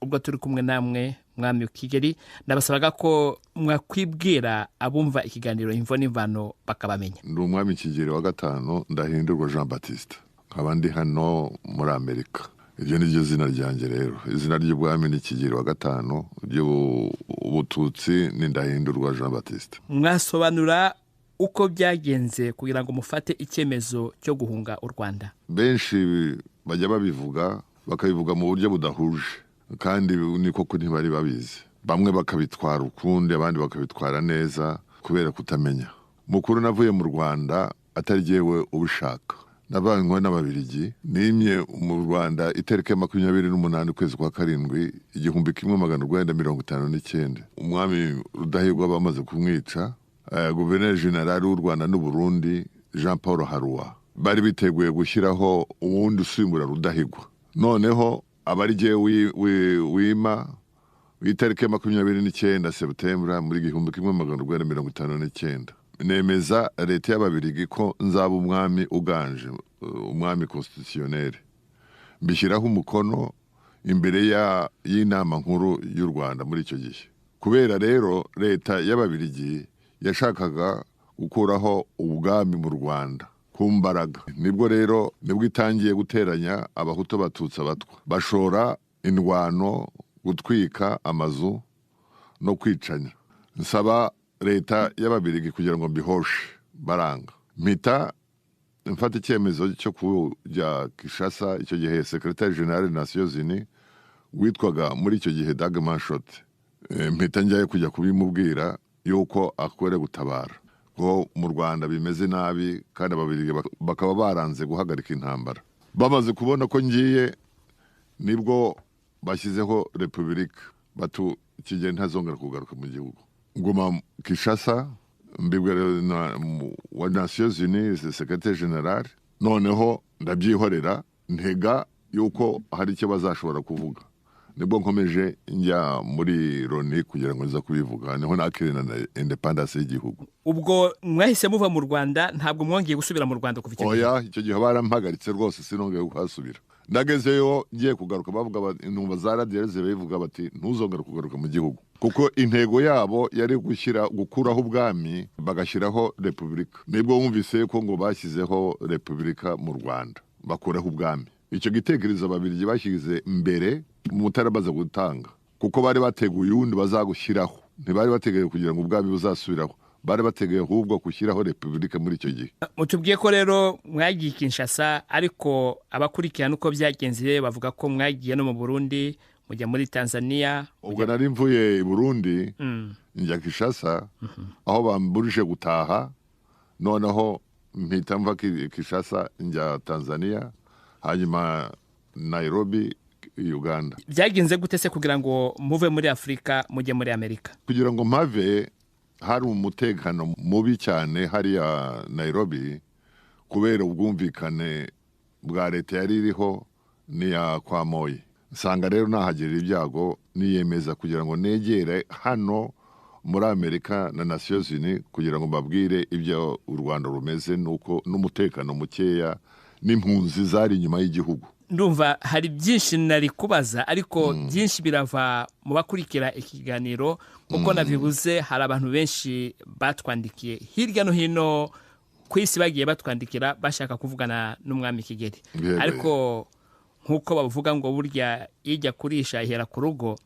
Ubwo turi kumwe namwe, Mwami Kigeli, nabasabaga ko mwakwibwira abumva ikiganiro Imvo n'Imvano bakabamenya. Ndi Umwami Kigeli wa gatanu Ndahindurwa Jean Baptiste, nkaba ndi hano muri Amerika. Iryo ni ryo zina ryanjye. Rero izina ry'ubwami ni Kigeli wa gatanu, ry'ubututsi ni Ndahindurwa Jean Baptiste. Mwasobanura uko byagenze kugira ngo mufate icyemezo cyo guhunga u Rwanda? Benshi bajya babivuga, bakabivuga mu buryo budahuje, kandi ni koko ntibari babizi. Bamwe bakabitwara ukundi, abandi bakabitwara neza kubera kutamenya. Mukuru, navuye mu Rwanda atari jyewe ubishaka, navanywe n'Ababirigi. Nimye mu Rwanda itariki ya 28 ukwezi kwa karindwi 1959. Umwami Rudahigwa bamaze kumwica, guverineri général w'u Rwanda n'Uburundi Jean Paul Harroy bari biteguye gushyiraho uwundi usimbura Rudahigwa. Noneho aba ari jyewe wima itariki ya 29 septembra muri 1959. Nemeza leta y'Ababirigi ko nzaba umwami uganje, umwami constitutionnel. Mbishyiraho umukono imbere y'inama nkuru y'u Rwanda muri icyo gihe. Kubera rero leta y'Ababirigi yashakaga gukuraho ubwami mu Rwanda ku mbaraga, nibwo rero nibwo itangiye guteranya Abahutu, Abatutsi, Abatwa, bashora indwano, gutwika amazu no kwicanya. Nsaba leta y'Ababirigi kugira ngo mbihoshe, baranga. Mpita mfata icyemezo cyo kujya Kinshasa. Icyo gihe secrétaire général Nations Unies witwaga muri icyo gihe Dag Hammarskjöld, mpita njyayo kujya kubimubwira yuko akwiriye gutabara, ko mu Rwanda bimeze nabi kandi Ababirigi bakaba baranze guhagarika intambara. Bamaze kubona ko ngiye, nibwo bashyizeho repubulika, batu Kigeli ntazongera kugaruka mu gihugu. Nguma Kinshasa, mbibwira wa Nations Unies secrétaire général. Noneho ndabyihorera, ntega yuko hari icyo bazashobora kuvuga. Nibwo nkomeje njya muri Loni kugira ngo nza kubivuga, niho nakirina na indépendance y'igihugu. Ubwo mwahise muva mu Rwanda, ntabwo mwongeye gusubira mu Rwanda kuva icyo gihe? Oya, icyo gihe barampagaritse rwose, sinongeye kuhasubira. Ndagezeyo ngiye kugaruka, bavuga intumva za radiyo zibivuga bati: "Ntuzongere kugaruka mu gihugu", kuko intego yabo yari gushyira gukuraho ubwami bagashyiraho repubulika. Nibwo wumvise ko ngo bashyizeho repubulika mu Rwanda, bakuraho ubwami. Icyo gitekerezo Ababirigi bashyize mbere Mutara baza gutanga, kuko bari bateguye uwundi bazagushyiraho. Ntibari bateguye kugira ngo ubwami buzasubiraho, bari bateguye ahubwo gushyiraho repubulika muri icyo gihe. Mutubwiye ko rero mwagiye Kinshasa, ariko abakurikirana uko byagenze bavuga ko mwagiye no mu Burundi, mujya muri Tanzania. Ubwo nari mvuye i Burundi, njya Kinshasa aho bamburije gutaha. Noneho mpita mva Kinshasa njya Tanzania, hanyuma Nairobi, Uganda. Byagenze gute se kugira ngo muve muri Afurika mujye muri Amerika? Kugira ngo mpave, hari umutekano mubi cyane hariya Nairobi kubera ubwumvikane bwa leta yari iriho n'iya kwa Moi. Nsanga rero nahagirira ibyago, niyemeza kugira ngo negere hano muri Amerika na Nations Unies kugira ngo mbabwire ibyo u Rwanda rumeze, nuko n'umutekano mukeya n'impunzi zari inyuma y'igihugu. Ndumva hari byinshi nari kubaza, ariko byinshi birava mu bakurikira ikiganiro. Nk'uko nabibuze, hari abantu benshi batwandikiye hirya no hino ku isi, bagiye batwandikira bashaka kuvugana n'Umwami Kigeli. Ariko nk'uko bavuga ngo burya ijya kurisha ihera ku rugo,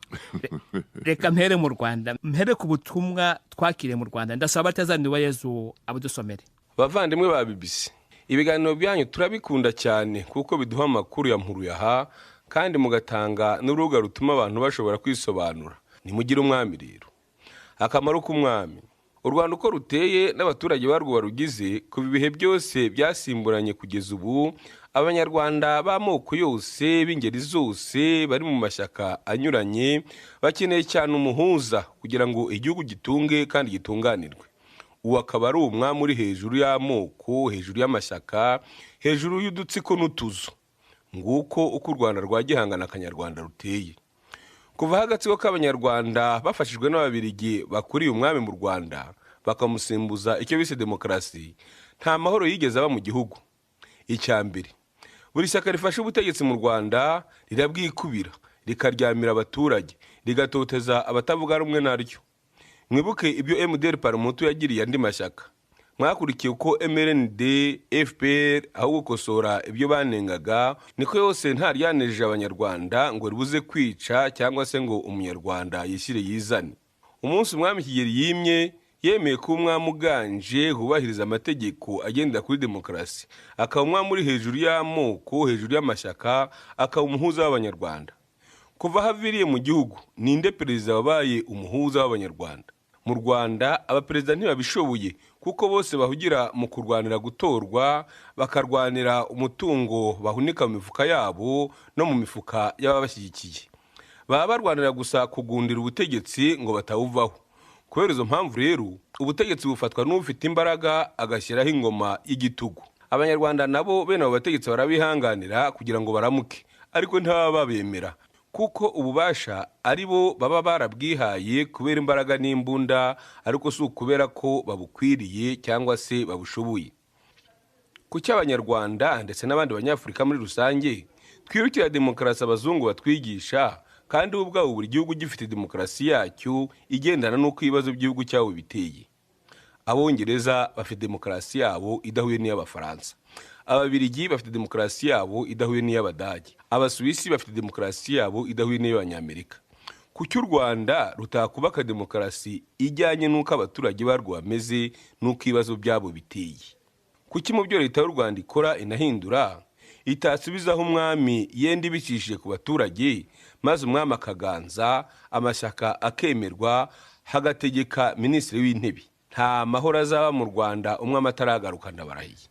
reka mpere mu Rwanda, mpere ku butumwa twakiriye mu Rwanda. Ndasaba batazanira Yezu abudusomere. Bavandimwe ba BBC, ibiganiro byanyu turabikunda cyane kuko biduha amakuru ya mpuruyaha kandi mugatanga n'urubuga rutuma abantu bashobora kwisobanura. Nimugire umwami rero. Akamaro k'umwami: u Rwanda uko ruteye n'abaturage barwo barugize, kuva ibihe byose byasimburanye kugeza ubu, Abanyarwanda b'amoko yose, b'ingeri zose, bari mu mashyaka anyuranye, bakeneye cyane umuhuza kugira ngo igihugu gitunge kandi gitunganirwe. Uwo akaba ari umwami uri hejuru y'amoko, hejuru y'amashyaka, hejuru y'udutsiko n'utuzu. Nguko uko u Rwanda rwa gihanga na kanyarwanda ruteye. Kuva aho agatsiko k'Abanyarwanda bafashijwe n'Ababirigi bakuriye umwami mu Rwanda bakamusimbuza icyo bise demokarasi, nta mahoro yigeze aba mu gihugu. Icya mbere, buri shyaka rifashe ubutegetsi mu Rwanda rirabwikubira. Rikaryamira abaturage, rigatoteza abatavuga rumwe naryo. Mwibuke ibyo MDR Parmehutu yagiriye andi mashyaka. Mwakurikiye uko MRND, FPR, aho gukosora ibyo banengaga, niko yose ntaryanejeje Abanyarwanda ngo ribuze kwica cyangwa se ngo Umunyarwanda yishyire yizane. Umunsi umwami Kigeli yimye, yemeye kuba umwami uganje wubahiriza amategeko agendera kuri demokarasi, akaba umwami uri hejuru y'amoko, hejuru y'amashyaka, akaba umuhuza w'Abanyarwanda. Kuva aho aviriye mu gihugu, ninde perezida wabaye umuhuza w'Abanyarwanda? Mu Rwanda abaperezida ntibabishoboye, kuko bose bahugira mu kurwanira gutorwa, bakarwanira umutungo bahunika mu mifuka yabo no mu mifuka y'ababashyigikiye. Baba barwanira gusa kugundira ubutegetsi ngo batawuvaho. Kubera izo mpamvu rero, ubutegetsi bufatwa n'ufite imbaraga, agashyiraho ingoma y'igitugu. Abanyarwanda nabo bene abo bategetsi barabihanganira kugira ngo baramuke, ariko ntibaba babemera, kuko ububasha ari bo baba barabwihaye kubera imbaraga n'imbunda, ariko si ukubera ko babukwiriye cyangwa se babushoboye. Kuki Abanyarwanda ndetse n'abandi Banyafurika muri rusange twirukira demokarasi abazungu batwigisha, kandi bo ubwabo buri gihugu gifite demokarasi yacyo igendana n'uko ibibazo by'igihugu cyabo biteye? Abongereza bafite demokarasi yabo idahuye n'iy'Abafaransa, Ababirigi bafite demokarasi yabo idahuye n'iy'Abadage, Abasuwisi bafite demokarasi yabo idahuye n'iy'Abanyamerika. Kuki u Rwanda rutakubaka demokarasi ijyanye n'uko abaturage barwo bameze n'uko ibibazo byabo biteye? Kuki mu byo Leta y'u Rwanda ikora inahindura itasubizaho umwami yenda ibicishije ku baturage, maze umwami akaganza, amashyaka akemerwa, hagategeka minisitiri w'intebe? Nta mahoro azaba mu Rwanda umwami ataragaruka, ndabarahiye.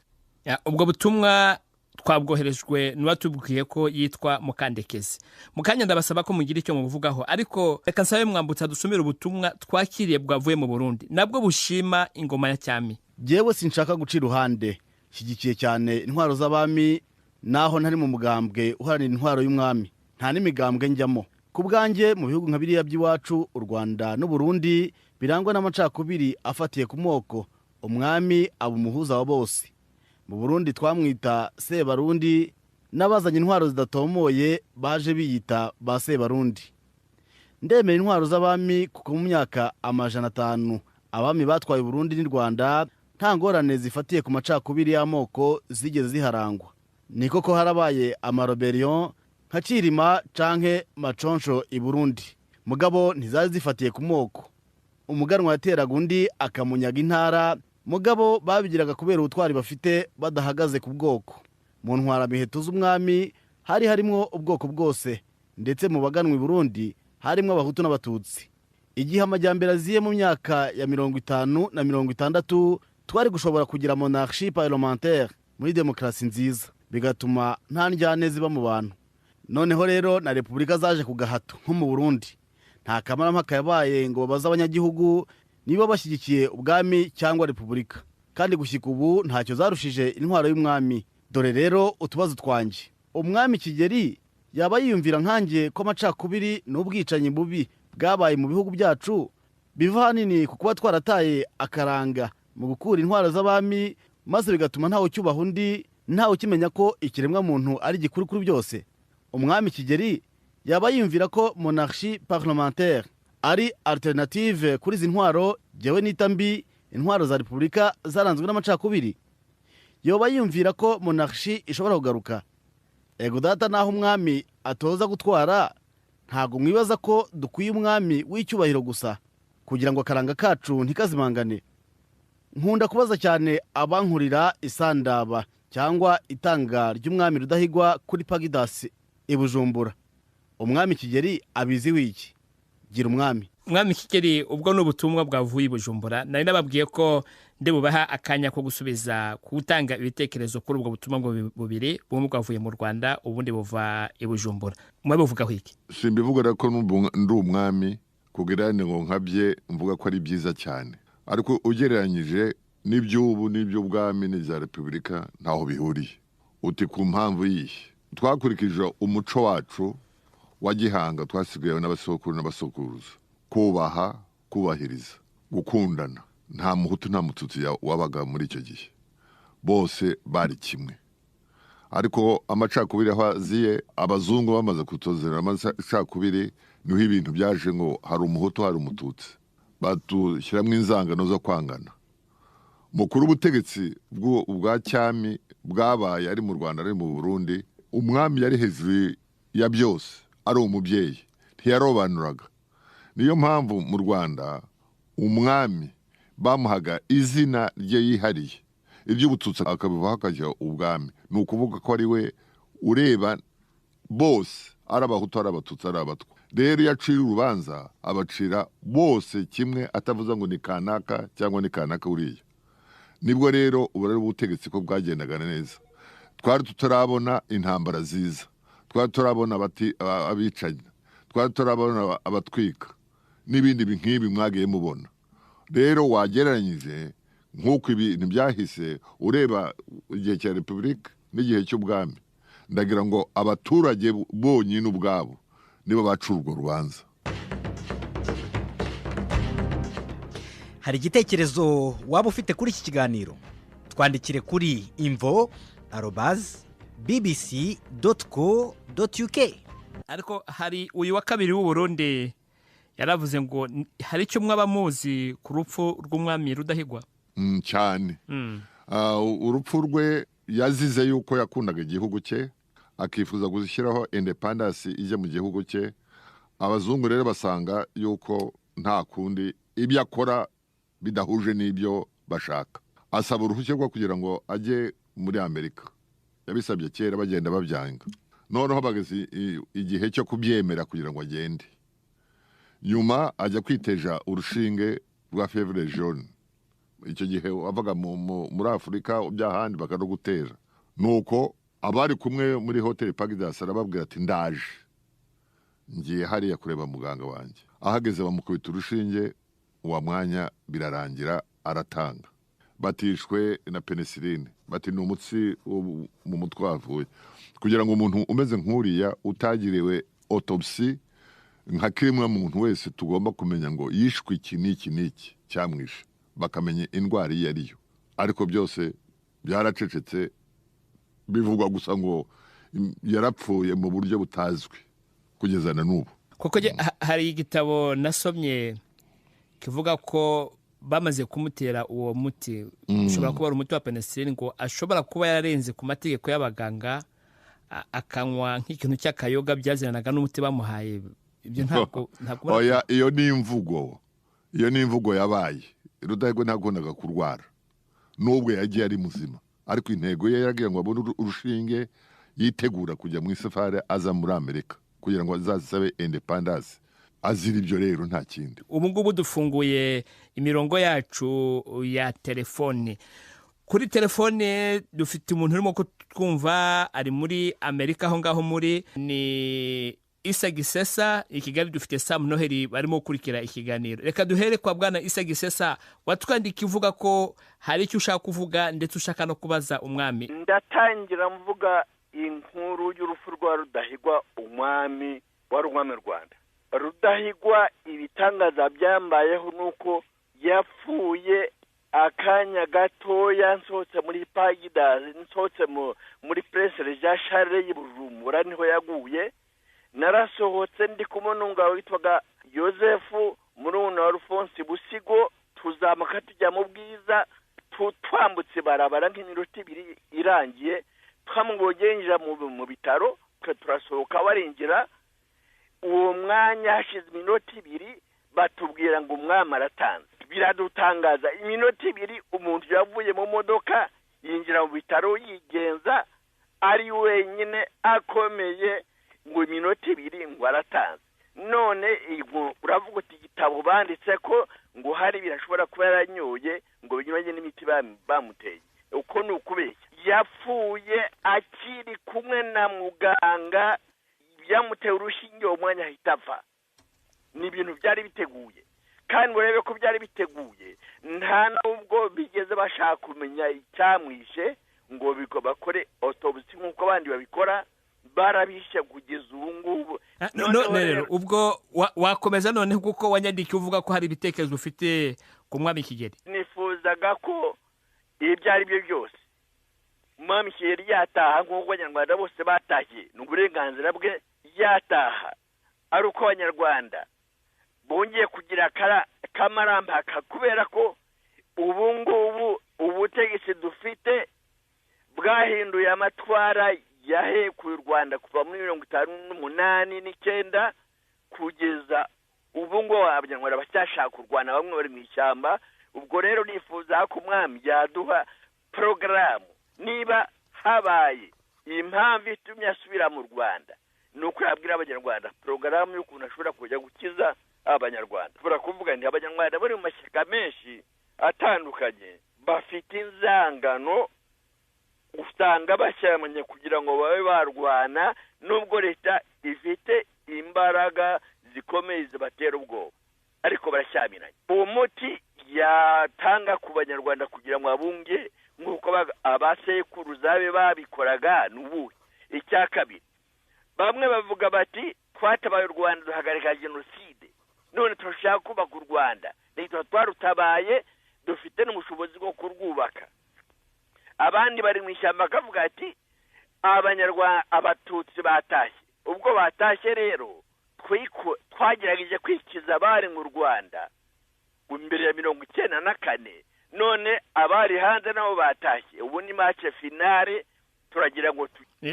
Ya, ubwo butumwa twabwoherejwe n'uwatubwiye ko yitwa Mukandekezi. Mu kanya ndabasaba ko mugira icyo mubuvugaho, ariko reka nsabe Mwambutsa dusomere ubutumwa twakiriye bwavuye mu Burundi, nabwo bushima ingoma ya cyami. Jyewe sinshaka guca iruhande, shyigikiye cyane intwaro z'abami, naho ntari mu mugambwe uharanira intwaro y'umwami, nta n'imigambwe njyamo. Ku bwanjye, mu bihugu nka biriya by'iwacu, u Rwanda n'u Burundi, birangwa n'amacakubiri afatiye ku moko, umwami aba umuhuza wa bose. Mu Burundi twamwita Sebarundi, n'abazanye intwaro zidatomoye baje biyita ba Sebarundi. Ndemera intwaro z'abami kuko mu myaka 500 abami batwaye Burundi n'u Rwanda nta ngorane zifatiye ku macakubiri y'amoko zigeze ziharangwa. Ni koko harabaye amaroberion nka Kirima canke Maconsho i Burundi, mugabo ntizari zifatiye ku moko. Umuganwa yateraga undi akamunyaga intara, mugabo babigiraga kubera ubutwari bafite badahagaze ku bwoko. Mu ntwaramiheto z'umwami hari harimwo ubwoko bwose, ndetse mu baganwa i Burundi harimwo Abahutu n'Abatutsi. Igihe amajyambere aziye mu myaka ya 50 na 60, twari gushobora kugira monarchie parlementaire muri demokarasi nziza, bigatuma nta ndyane ziba mu bantu. Noneho rero na repubulika zaje ku gahato nko mu Burundi. Nta kamarampaka yabaye ngo babaze abanyagihugu niba bashyigikiye ubwami cyangwa repubulika, kandi gushyika ubu ntacyo zarushije intwaro y'umwami. Dore rero utubazo twanjye: umwami Kigeli yaba yiyumvira nkanjye ko amacakubiri n'ubwicanyi bubi bwabaye mu bihugu byacu biva ahanini ku kuba twarataye akaranga mu gukura intwaro z'abami, maze bigatuma ntawe ucyubaha undi, ntawe ukimenya ko ikiremwa muntu ari gikuru kuri byose? Umwami Kigeli yaba yiyumvira ko monarchie parlementaire ari alternative kuri izi ntwaro jyewe nita mbi, intwaro za repubulika zaranzwe n'amacakubiri? Yoba yiyumvira ko monarchie ishobora kugaruka? Ego data, naho umwami atoza gutwara, ntabwo mwibaza ko dukwiye umwami w'icyubahiro gusa kugira ngo akaranga kacu ntikazimangane? Nkunda kubaza cyane abankurira isandaba cyangwa itanga ry'umwami Rudahigwa kuri Pagidasi i Bujumbura. Umwami Kigeli abizi wiki? Gira umwami. Umwami Kigeli, ubwo ni ubutumwa bwavuye i Bujumbura. Nari nababwiye ko ndi bubaha akanya ko gusubiza, gutanga ibitekerezo kuri ubwo butumwa bubiri, bumwe bwavuye mu Rwanda, ubundi buva i Bujumbura. Mwabivugaho iki? Simbivuga ko ndi umwami kugira ngo nkabye mvuga ko ari byiza cyane, ariko ugereranyije n'iby'ubu n'iby'ubwami n'ibya repubulika ntaho bihuriye. Uti ku mpamvu yihe? Twakurikije umuco wacu wa gihanga twasigaye n'abasokuru n'abasokuruza: kubaha, kubahiriza, gukundana. Nta Muhutu nta Mututsi wabaga muri icyo gihe, bose bari kimwe. Ariko amacakubiri aho aziye, abazungu bamaze kutuzanira amacakubiri, niho ibintu byaje ngo hari umuhutu hari umututsi, batushyiramo inzangano zo kwangana. Mukuru ubutegetsi bwa cyami bwabaye ari mu Rwanda ari mu Burundi, umwami yari hejuru ya byose, ari umubyeyi, ntiyarobanuraga. Niyo mpamvu mu Rwanda umwami bamuhaga izina rye yihariye, iby'ubututsi akabivaho akajya ubwami. Ni ukuvuga ko ari we ureba bose, ari abahutu ari abatutsi ari abatwa. Rero iyo acira urubanza abacira bose kimwe, atavuze ngo ni kanaka cyangwa ni kanaka uriya. Nibwo rero uburere bw'ubutegetsi ko bwagendaga neza. Twari tutarabona intambara ziza, twari turabona abicanyi, twari turabona abatwika n'ibindi nk'ibi mwagiye mubona. Rero wagereranyije nk'uko ibintu byahise, ureba igihe cya repubulika n'igihe cy'ubwami, ndagira ngo abaturage bonyine ubwabo nibo baca urwo rubanza. Hari igitekerezo waba ufite kuri iki kiganiro? Twandikire kuri info@bbc.co.uk. Ariko hari uyu wa kabiri w'u Burundi yaravuze ngo hari icyo mwaba muzi ku rupfu rw'umwami Rudahigwa? Cyane. Urupfu rwe yazize yuko yakundaga igihugu cye, akifuza gushyiraho independence ijya mu gihugu cye. Abazungu rero basanga yuko nta kundi ibyo akora bidahuje n'ibyo bashaka, asaba uruhushya rwo kugira ngo ajye muri Amerika. Yabisabye kera bagenda babyanga, noneho bageze igihe cyo kubyemera kugira ngo agende. Nyuma ajya kwiteja urushinge rwa fievre jaune. Icyo gihe wavaga muri Afurika by'ahandi bakarugutera. Nuko abari kumwe muri Hotel Paradise arababwira ati ndaje, ngiye hariya kureba muganga wanjye. Ahageze bamukubita urushinge, uwa mwanya birarangira aratanga. Batishwe na penicilline, bati ni umutsi mu mutwe wavuye. Kugira ngo umuntu umeze nk'uriya utagiriwe autopsy nka kimwe muntu wese, tugomba kumenya ngo yishwe iki n'iki n'iki cyamwishe, bakamenya indwara iyo ariyo. Ariko byose byaracecetse, bivugwa gusa ngo yarapfuye mu buryo butazwi kugeza na n'ubu. Kuko hari igitabo nasomye kivuga ko bamaze kumutera uwo muti, ushobora kuba ari umuti wa penicillin, ngo ashobora kuba yararenze ku mategeko y'abaganga akanywa nk'ikintu cy'akayoga byaziranaga n'umuti bamuhaye. Ibyo ntabwo oya, iyo ni imvugo, iyo ni imvugo yabaye. Rudahigwa ntakundaga kurwara nubwo yagiye ari muzima, ariko intego ye yaragira ngo abone urushinge, yitegura kujya mu isafari aza muri Amerika kugira ngo azasabe independence. Azira ibyo rero nta kindi. Ubu ngubu dufunguye imirongo yacu ya telefone. Kuri telefone dufite umuntu urimo kutwumva ari muri Amerika, aho ngaho muri ni Isa Gisesa. I Kigali dufite Sam Noheli barimo gukurikira ikiganiro. Reka duhere kwa bwana Isa Gisesa watwandika ivuga ko hari icyo ushaka kuvuga ndetse ushaka no kubaza umwami. Ndatangira mvuga inkuru y'urupfu rwa Rudahigwa, umwami wari umwami Rwanda. Rudahigwa ibitangaza byambayeho nuko yapfuye akanya gatoya nsohotse muri Paradise, nsohotse muri Prince Jean Charles y'Ibujumbura niho yaguye. Narasohotse ndi kumwe n'umugabo witwaga Yosefu murumuna wa Alphonse Busigo, tuzamuka tujya mu Bwiza, twambutse barabara nk'iminota ibiri irangiye, twamubonye yinjira mu bitaro, turasohoka barinjira. Uwo mwanya hashize iminota ibiri batubwira ngo umwami aratanze. Biradutangaza, iminota ibiri umuntu yavuye mu modoka yinjira mu bitaro yigenza ari wenyine akomeye, ngo iminota ibiri ngo aratanze. None uravuga uti igitabo banditse ko ngo hari birashobora kuba yaranyoye ngo binyuranye n'imiti bamuteye. Uko ni ukubeshya. Yapfuye akiri kumwe na muganga, yamuteye urushinge uwo mwanya ahita apfa. Ni ibintu byari biteguye, kandi urebe ko byari biteguye, nta nubwo bigeze bashaka kumenya icyamwishe ngo bakore autopsy nk'uko abandi babikora, barabishe kugeza ubu ngubu. None rero ubwo wakomeza noneho, kuko wanyandikiye uvuga ko hari ibitekerezo ufite ku mwami Kigeli. Nifuzaga ko ibyo ari byo byose Umwami Kigeli yataha nk'uko abanyarwanda bose batashye, ni uburenganzira bwe, yataha ari uko abanyarwanda bongeye kugira kamarampaka, kubera ko ubu ngubu ubutegetsi dufite bwahinduye amatwara yahekuye u Rwanda kuva muri 58 9 kugeza ubu ngo abanyarwanda bacyashaka u Rwanda, bamwe bari mu ishyamba. Ubwo rero nifuza ko umwami yaduha porogaramu, niba habaye impamvu itumye asubira mu Rwanda, ni uko yabwira abanyarwanda porogaramu y'ukuntu ashobora kujya gukiza abanyarwanda. Ushobora kuvuga nti abanyarwanda bari mu mashyaka menshi atandukanye bafite inzangano, usanga bashyamanye kugira ngo babe barwana, nubwo leta ifite imbaraga zikomeye zibatera ubwoba, ariko barashyamiranye. Uwo muti yatanga ku banyarwanda kugira ngo abunge nk'uko abasekuruza be babikoraga ni ubuhe? Icya kabiri, bamwe bavuga bati twatabaye u Rwanda duhagarika jenoside, none turashaka kubaka u Rwanda, nitwe twarutabaye, dufite n'ubushobozi bwo kurwubaka. Abandi bari mu ishyamba bakavuga ati abanyarwanda abatutsi batashye, ubwo batashye rero twagerageje kwikiza abari mu Rwanda imbere ya 94, none abari hanze nabo batashye, ubu ni match finale, turagira ngo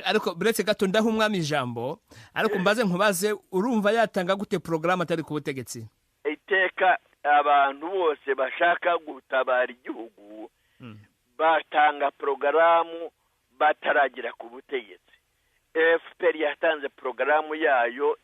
Ariko buretse gato ndaha umwami ijambo, ariko mbaze nkubaze, urumva yatanga gute porogaramu atari ku butegetsi? Iteka abantu bose bashaka gutabara igihugu batanga porogaramu bataragera ku butegetsi. FPR yatanze porogaramu yayo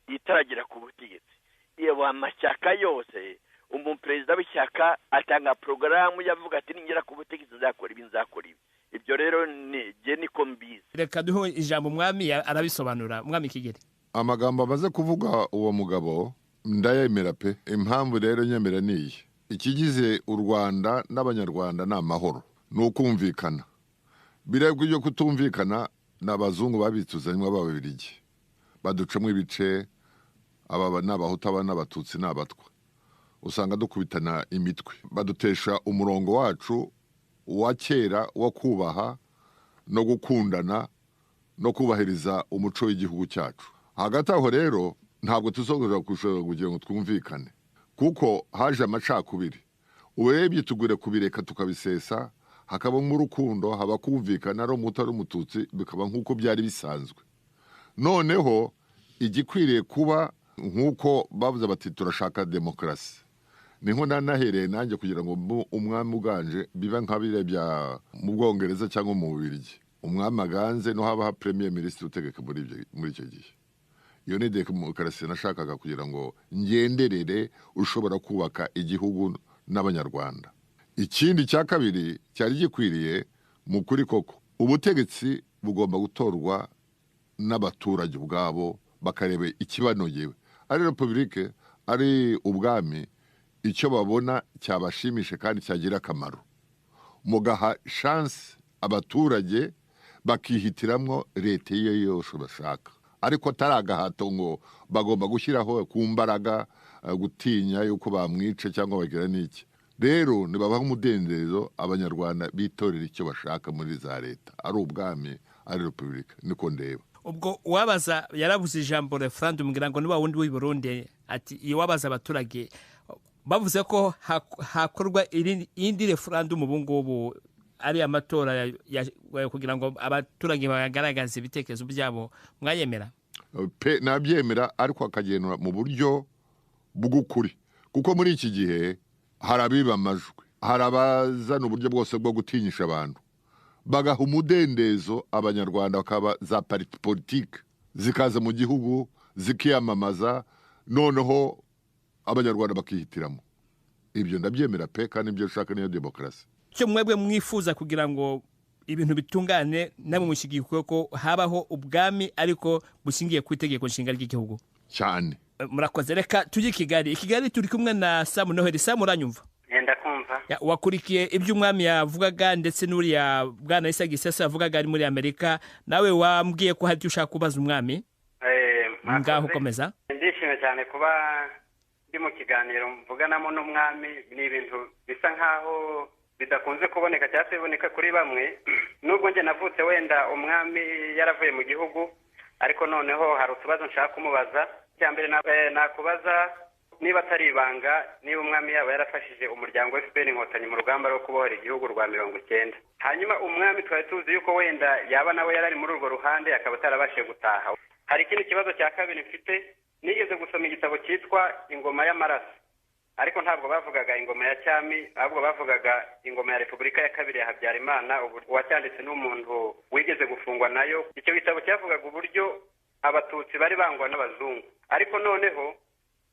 itaragera ku butegetsi. Iyo amashyaka yose, umuperezida w'ishyaka atanga porogaramu yavuga ati ningera ku butegetsi nzakora ibi, nzakora ibi. Ibyo rero ni niko mbizi. Reka duhe ijambo umwami arabisobanura. Umwami Kigeli, amagambo amaze kuvuga uwo mugabo ndayemera pe. Impamvu rero nyemera ni iyi: ikigize u Rwanda n'abanyarwanda ni amahoro, ni ukumvikana. Birebwa ibyo kutumvikana ni abazungu babituzanywe b'ababirigi, baducamo ibice, aba ni abahutu, aba n'abatutsi, n'abatwa, usanga dukubitana imitwe, badutesha umurongo wacu wa kera wo kubaha no gukundana no kubahiriza umuco w'igihugu cyacu. Hagati aho rero ntabwo tuzongera gushobora kugira ngo twumvikane, kuko haje amacakubiri. Urebye tugure kubireka tukabisesa, hakabamo urukundo, haba kumvikana, ari umuhutu ari umututsi, bikaba nk'uko byari bisanzwe. Noneho igikwiriye kuba nk'uko bavuze bati turashaka demokarasi, niho nanahereye nanjye kugira ngo umwami uganje biba nka biriya bya mu Bwongereza cyangwa mu Bubiligi, umwami aganze no haba premier ministre utegeka muri icyo gihe. Iyo ni demokarasi nashakaga kugira ngo ngenderere ushobora kubaka igihugu n'abanyarwanda. Ikindi cya kabiri cyari gikwiriye mu kuri koko, ubutegetsi bugomba gutorwa n'abaturage ubwabo, bakareba ikibanogeye, ari republike ari ubwami, icyo babona cyabashimishe kandi cyagira akamaro, mugaha chance abaturage bakihitiramwo leta iyo yose bashaka, ariko atari agahato ngo bagomba gushyiraho ku mbaraga, gutinya yuko bamwica cyangwa bagira n'iki. Rero nibabaha umudendezo abanyarwanda bitorera icyo bashaka muri za leta, ari ubwami ari republika, niko ndeba. Ubwo uwabaza yarabuze ijambo referendum, ngira ngo ni wa wundi w'i Burundi, ati iyo wabaza abaturage bavuze ko hakorwa indi referendum ubu ngubu ari amatora kugira ngo abaturage bagaragaze ibitekerezo byabo, mwayemera? Pe nabyemera, ariko akagenura mu buryo bw'ukuri, kuko muri iki gihe hari abiba amajwi, hari abazana uburyo bwose bwo gutinyisha abantu, bagaha umudendezo abanyarwanda, bakaba za parti politique zikaza mu gihugu zikiyamamaza, noneho abanyarwanda bakihitiramo. Ibyo ndabyemera pe, kandi ibyo ushaka niyo demokarasi. Icyo mwebwe mwifuza kugira ngo ibintu bitungane, namwe mushyigikiye ko habaho ubwami ariko bushingiye ku itegeko nshinga ry'igihugu cyane. Murakoze. Reka tujye i Kigali. I Kigali turi kumwe na Samu Noheli. Samu, uranyumva? Ndakumva. Wakurikiye ibyo umwami yavugaga ndetse n'uriya bwana Issa Gisesa yavugaga ari muri Amerika, nawe wambwiye ko hari icyo ushaka kubaza umwami. Ngaho ukomeza. Ndishimye cyane kuba ndi mu kiganiro mvuganamo n'umwami, ni ibintu bisa nkaho Bidakunze kuboneka cyangwa se biboneka kuri bamwe. Nubwo njye navutse wenda umwami yaravuye mu gihugu, ariko noneho hari utubazo nshaka kumubaza. Icya mbere nakubaza niba atari ibanga, niba umwami yaba yarafashije umuryango FPR Inkotanyi mu rugamba rwo kubohora igihugu rwa 90. Hanyuma umwami twari tuzi yuko wenda yaba nawe yarari muri urwo ruhande akaba atarabashije gutaha. Hari ikindi kibazo cya kabiri mfite, nigeze gusoma igitabo cyitwa Ingoma y'Amaraso, ariko ntabwo bavugaga ingoma ya cyami, ahubwo bavugaga ingoma ya Repubulika ya kabiri ya Habyarimana. Uwacyanditse n'umuntu wigeze gufungwa nayo. Icyo gitabo cyavugaga uburyo abatutsi bari bangwa n'abazungu, ariko noneho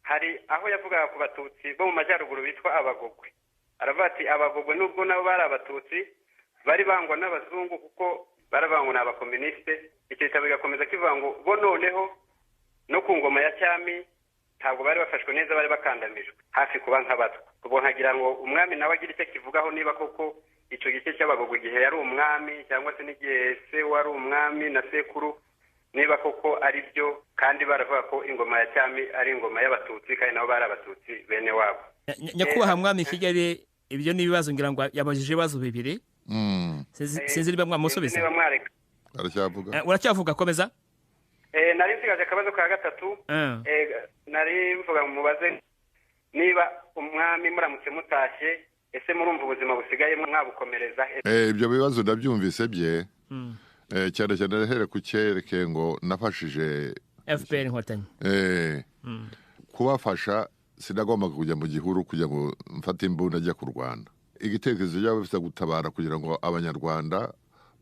hari aho yavugaga ku batutsi bo mu majyaruguru bitwa abagogwe. Aravuga ati abagogwe nubwo nabo bari abatutsi bari bangwa n'abazungu kuko barabangwa n'abakomunisite. Icyo gitabo kigakomeza kivuga ngo bo noneho no ku ngoma ya cyami ntabwo bari bafashwe neza, bari bakandamijwe hafi kuba nk'abatwa. Ubwo nkagira ngo umwami nawe agire icyo kivugaho, niba koko icyo gice cy'abagogwe igihe yari umwami cyangwa se n'igihe se wari umwami na sekuru, niba koko ari byo, kandi baravuga ko ingoma ya cyami ari ingoma y'abatutsi kandi nabo bari abatutsi bene wabo. Nyakubahwa mwami Kigeli, ibyo ni ibibazo ngira ngo yabajije ibibazo bibiri. Sinzi niba mwamusubiza. Aracyavuga. Uracyavuga, komeza. Nari nsigaje akabazo ka gatatu. Nari mvuga mubaze niba umwami muramutse mutashye, ese murumva ubuzima busigaye mwabukomereza? Ibyo bibazo ndabyumvise bye. Cyane cyane ndahere ku cyereke ngo nafashije FPR Inkotanyi. Kubafasha sinagombaga kujya mu gihuru kugira ngo mfate imbunda ajya kurwana. Igitekerezo cyabo bifite gutabara kugira ngo abanyarwanda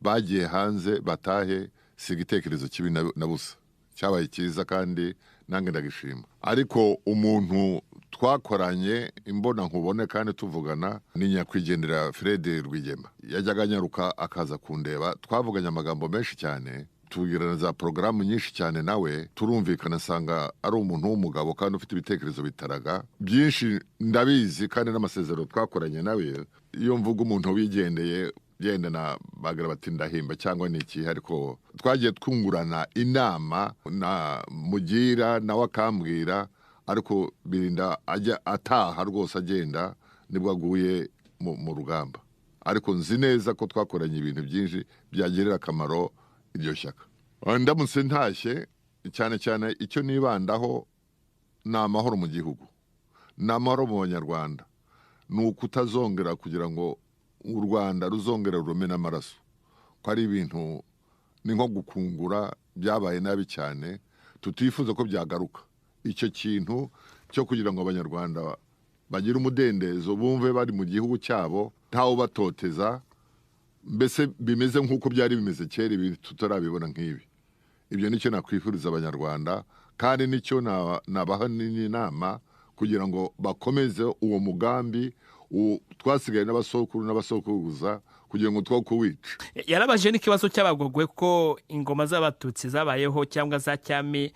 bagiye hanze batahe, si igitekerezo kibi na busa, cyabaye cyiza kandi nange ndagishima. Ariko umuntu twakoranye imbona nkubone kandi tuvugana ni nyakwigendera Fred Rwigema. Yajyaga anyaruka akaza kundeba, twavuganye amagambo menshi cyane, tubwirana za porogaramu nyinshi cyane nawe, turumvikana, asanga ari umuntu w'umugabo kandi ufite ibitekerezo bitaraga byinshi, ndabizi kandi n'amasezerano twakoranye nawe. Iyo mvuga umuntu wigendeye genda na bagira bati ndahimba cyangwa niki, ariko twagiye twungurana inama na mugira nawe akambwira, ariko birinda ajya ataha rwose agenda nibwo aguye mu rugamba. Ariko nzi neza ko twakoranye ibintu byinshi byagirira akamaro iryo shyaka. Ndamutse ntashye, cyane cyane icyo nibandaho ni amahoro mu gihugu, ni amahoro mu banyarwanda, ni ukutazongera kugira ngo u Rwanda ruzongera rumena amaraso, ko ari ibintu ni nko gukungura byabaye nabi cyane, tutifuza ko byagaruka. Icyo kintu cyo kugira ngo abanyarwanda bagire umudendezo, bumve bari mu gihugu cyabo ntawe batoteza, mbese bimeze nk'uko byari bimeze kera, ibi tutarabibona nk'ibi. Ibyo nicyo nakwifuriza abanyarwanda, kandi nicyo nabaha n'inama kugira ngo bakomeze uwo mugambi twasigaye n'abasokuru n'abasokuruza kugira ngo two kuwica. Yarabaje n'ikibazo cy'abagogwe ko ingoma z'abatutsi zabayeho cyangwa za cyami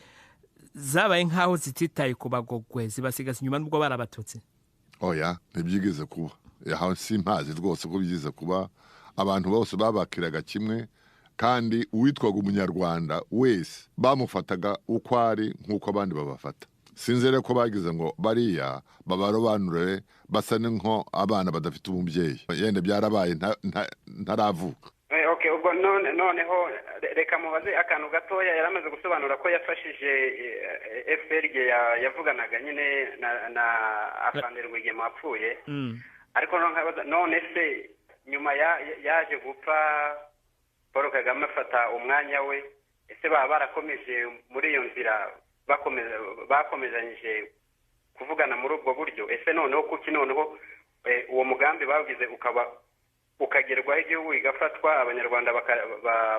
zabaye nkaho zititaye ku bagogwe, zibasigaza inyuma nubwo bari abatutsi. Oya, ntibyigeze kuba. Yahawe simpazi rwose ko byigeze kuba. Abantu bose babakiraga kimwe, kandi uwitwaga umunyarwanda wese bamufataga uko ari nk'uko abandi babafata. Sinzere ko bagize ngo bariya babarobanure basa n'inko abana badafite umubyeyi. Yenda byarabaye ntaravuka. Okay, ubwo noneho reka mubaze akantu gatoya. Yaramaze gusobanura ko yafashije FPR yavuganaga nyine na Afande Rwigema wapfuye. Ariko none se nyuma yaje gupfa Paul Kagame afata umwanya we, ese baba barakomeje muri iyo nzira, bakomezanyije kuvugana muri ubwo buryo? Ese noneho kuki noneho uwo mugambi bagize ukaba ukagerwaho igihugu igafatwa, abanyarwanda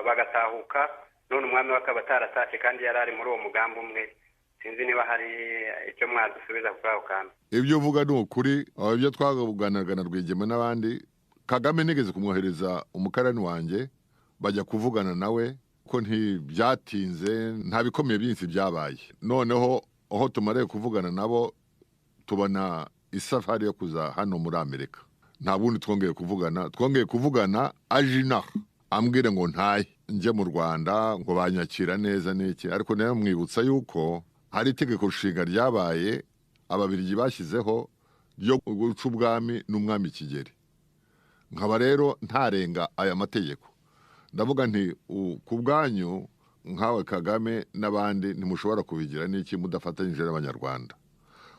bagatahuka, none umwami wakaba ataratashe kandi yari ari muri uwo mugambi umwe? Sinzi niba hari icyo mwadusubiza kuri ako kantu. Ibyo uvuga ni ukuri. Ibyo twavuganaga na Rwigema n'abandi, Kagame nigeze kumwohereza umukarani wanjye bajya kuvugana nawe, ko ntibyatinze, nta bikomeye byinshi byabaye. Noneho aho tumariye kuvugana nabo tubona isafari yo kuza hano muri Amerika. Nta bundi twongeye kuvugana, twongeye kuvugana aje inaha ambwira ngo ntaye njye mu Rwanda ngo banyakira neza n'iki, ariko nayo mwibutsa yuko hari itegeko nshinga ryabaye ababirigi bashyizeho ryo guca ubwami n'umwami Kigeli. Nkaba rero ntarenga aya mategeko. Ndavuga nti ku bwanyu nkawe Kagame n'abandi ntimushobora kubigira n'iki mudafatanyije n'Abanyarwanda.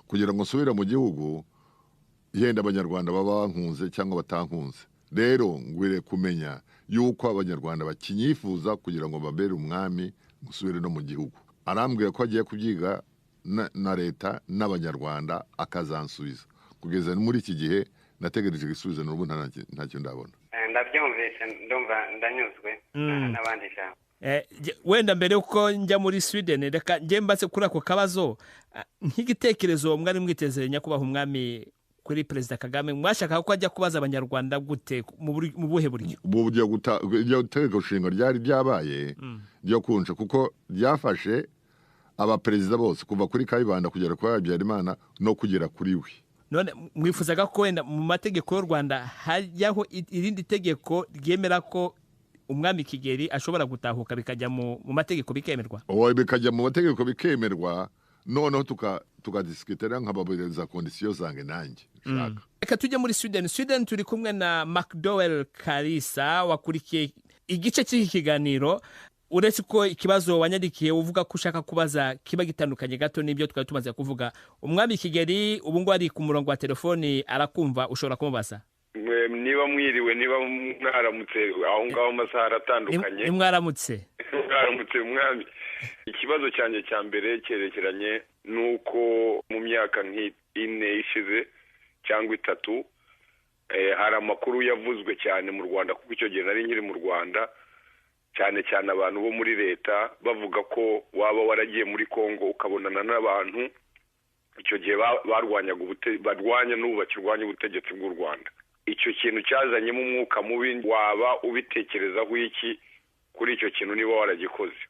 Kugira ngo nsubire mu gihugu, yenda Abanyarwanda baba bankunze cyangwa batankunze. Rero ngwire kumenya yuko Abanyarwanda bakinyifuza kugira ngo babere umwami, nsubire no mu gihugu. Arambwira ko agiye kubyiga na leta n'Abanyarwanda akazansubiza. Kugeza muri iki gihe nategereje igisubizo n'ubu ntacyo ndabona. Ndabyumvise, ndumva ndanyuzwe n'abandi ijambo. Wenda mbere uko njya muri Sweden, reka njye mbatse kuri ako kabazo nk'igitekerezo mwari mwiteze nyakubahwa umwami kuri Perezida Kagame, mwashaka ko ajya kubaza Abanyarwanda gute, mu buhe buryo? Mu buryo itegeko nshinga ryari ryabaye ryo kunca, kuko ryafashe abaperezida bose kuva kuri Kayibanda kugera kuri Habyarimana no kugera kuri we. None mwifuzaga ko wenda mu mategeko y'u Rwanda hajyaho irindi tegeko ryemera ko umwami Kigeli ashobora gutahuka bikajya mu mategeko bikemerwa? Oya, bikajya mu mategeko bikemerwa, noneho tukadisikitera nkababwiriza kondisiyo zange nanjye nshaka. Reka tujye muri Sweden. Sweden turi kumwe na McDowell Kalisa wakurikiye igice cy'iki kiganiro. Uretse ko ikibazo wanyandikiye uvuga ko ushaka kubaza kiba gitandukanye gato n'ibyo twari tumaze kuvuga, umwami Kigeli ubu ngo ari ku murongo wa telefoni arakumva, ushobora kumubaza. Niba mwiriwe, niba mwaramutse, aho ngaho amasaha aratandukanye. Ni mwaramutse. Mwaramutse mwami. Ikibazo cyanjye cya mbere cyerekeranye nuko mu myaka nk'ine ishize cyangwa itatu, hari amakuru yavuzwe cyane mu Rwanda, kuko icyo gihe nari nkiri mu Rwanda, cyane cyane abantu bo muri leta bavuga ko waba waragiye muri Kongo ukabonana n'abantu icyo gihe barwanyaga barwanya n'ubu bakirwanya ubutegetsi bw'u Rwanda. Icyo kintu cyazanyemo umwuka mubi, waba ubitekerezaho iki kuri icyo kintu niba waragikoze?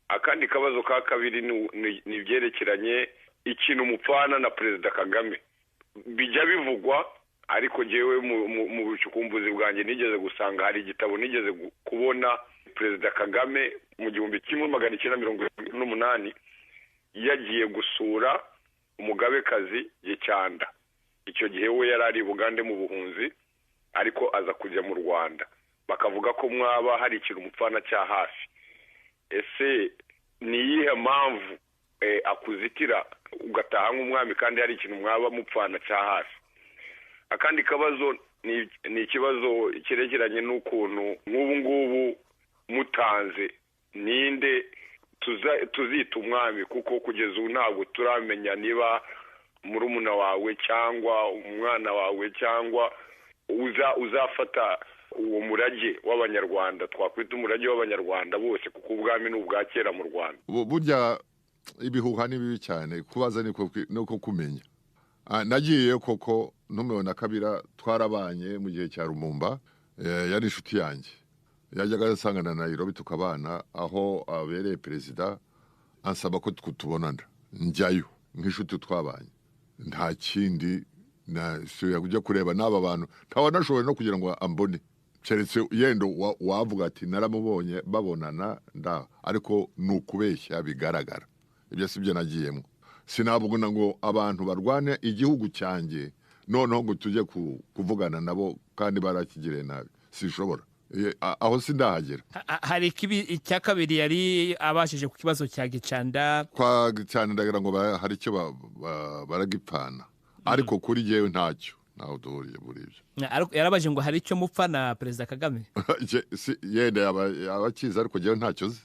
Akandi kabazo ka kabiri ni ibyerekeranye ikintu umupfana na Perezida Kagame. Bijya bivugwa, ariko njyewe mu bucukumbuzi bwanjye nigeze gusanga hari igitabo nigeze kubona Perezida Kagame mu 1978 yagiye gusura umugabekazi Gicanda. Icyo gihe we yari ari Bugande mu buhunzi, ariko aza kujya mu Rwanda. Bakavuga ko mwaba hari ikintu umupfana cya hafi. Ese ni iyihe mpamvu akuzitira ugataha nk'umwami kandi hari ikintu mwaba mupfana cya hafi? Akandi kabazo ni ikibazo cyerekeranye n'ukuntu nk'ubu ngubu mutanze ninde tuzita umwami, kuko kugeza ubu ntabwo turamenya niba murumuna wawe cyangwa umwana wawe cyangwa uzafata uwo murage w'Abanyarwanda, twakwita umurage w'Abanyarwanda bose, kuko ubwami ni ubwa kera mu Rwanda. Burya ibihuha ni bibi cyane, kubaza niko kumenya. Nagiye koko ntumewe na Kabila, twarabanye mu gihe cya Lumumba, yari inshuti yanjye. Yajyaga asangana na Nairobi tukabana, aho abereye perezida ansaba ko tubonana, njyayo nk'inshuti twabanye. Nta kindi nasuye kujya kureba n'aba bantu, ntawe nashoboye no kugira ngo ambone, keretse yendo wavuga ati naramubonye babonana nda, ariko ni ukubeshya bigaragara. Ibyo sibyo nagiyemo. Sinabona ngo abantu barwane igihugu cyanjye noneho ngo tujye kuvugana nabo kandi barakigiriye nabi, sinshobora. Aho sindahagera. Hari icya kabiri yari abashije ku kibazo cya Gicanda. Kwa Gicanda ndagira ngo hari icyo baragipfana, ariko kuri jewe ntacyo, ntaho duhuriye muri ibyo. Yarabaje ngo hari icyo mupfa na Perezida Kagame? Yenda abakiza, ariko jewe ntacyo nzi.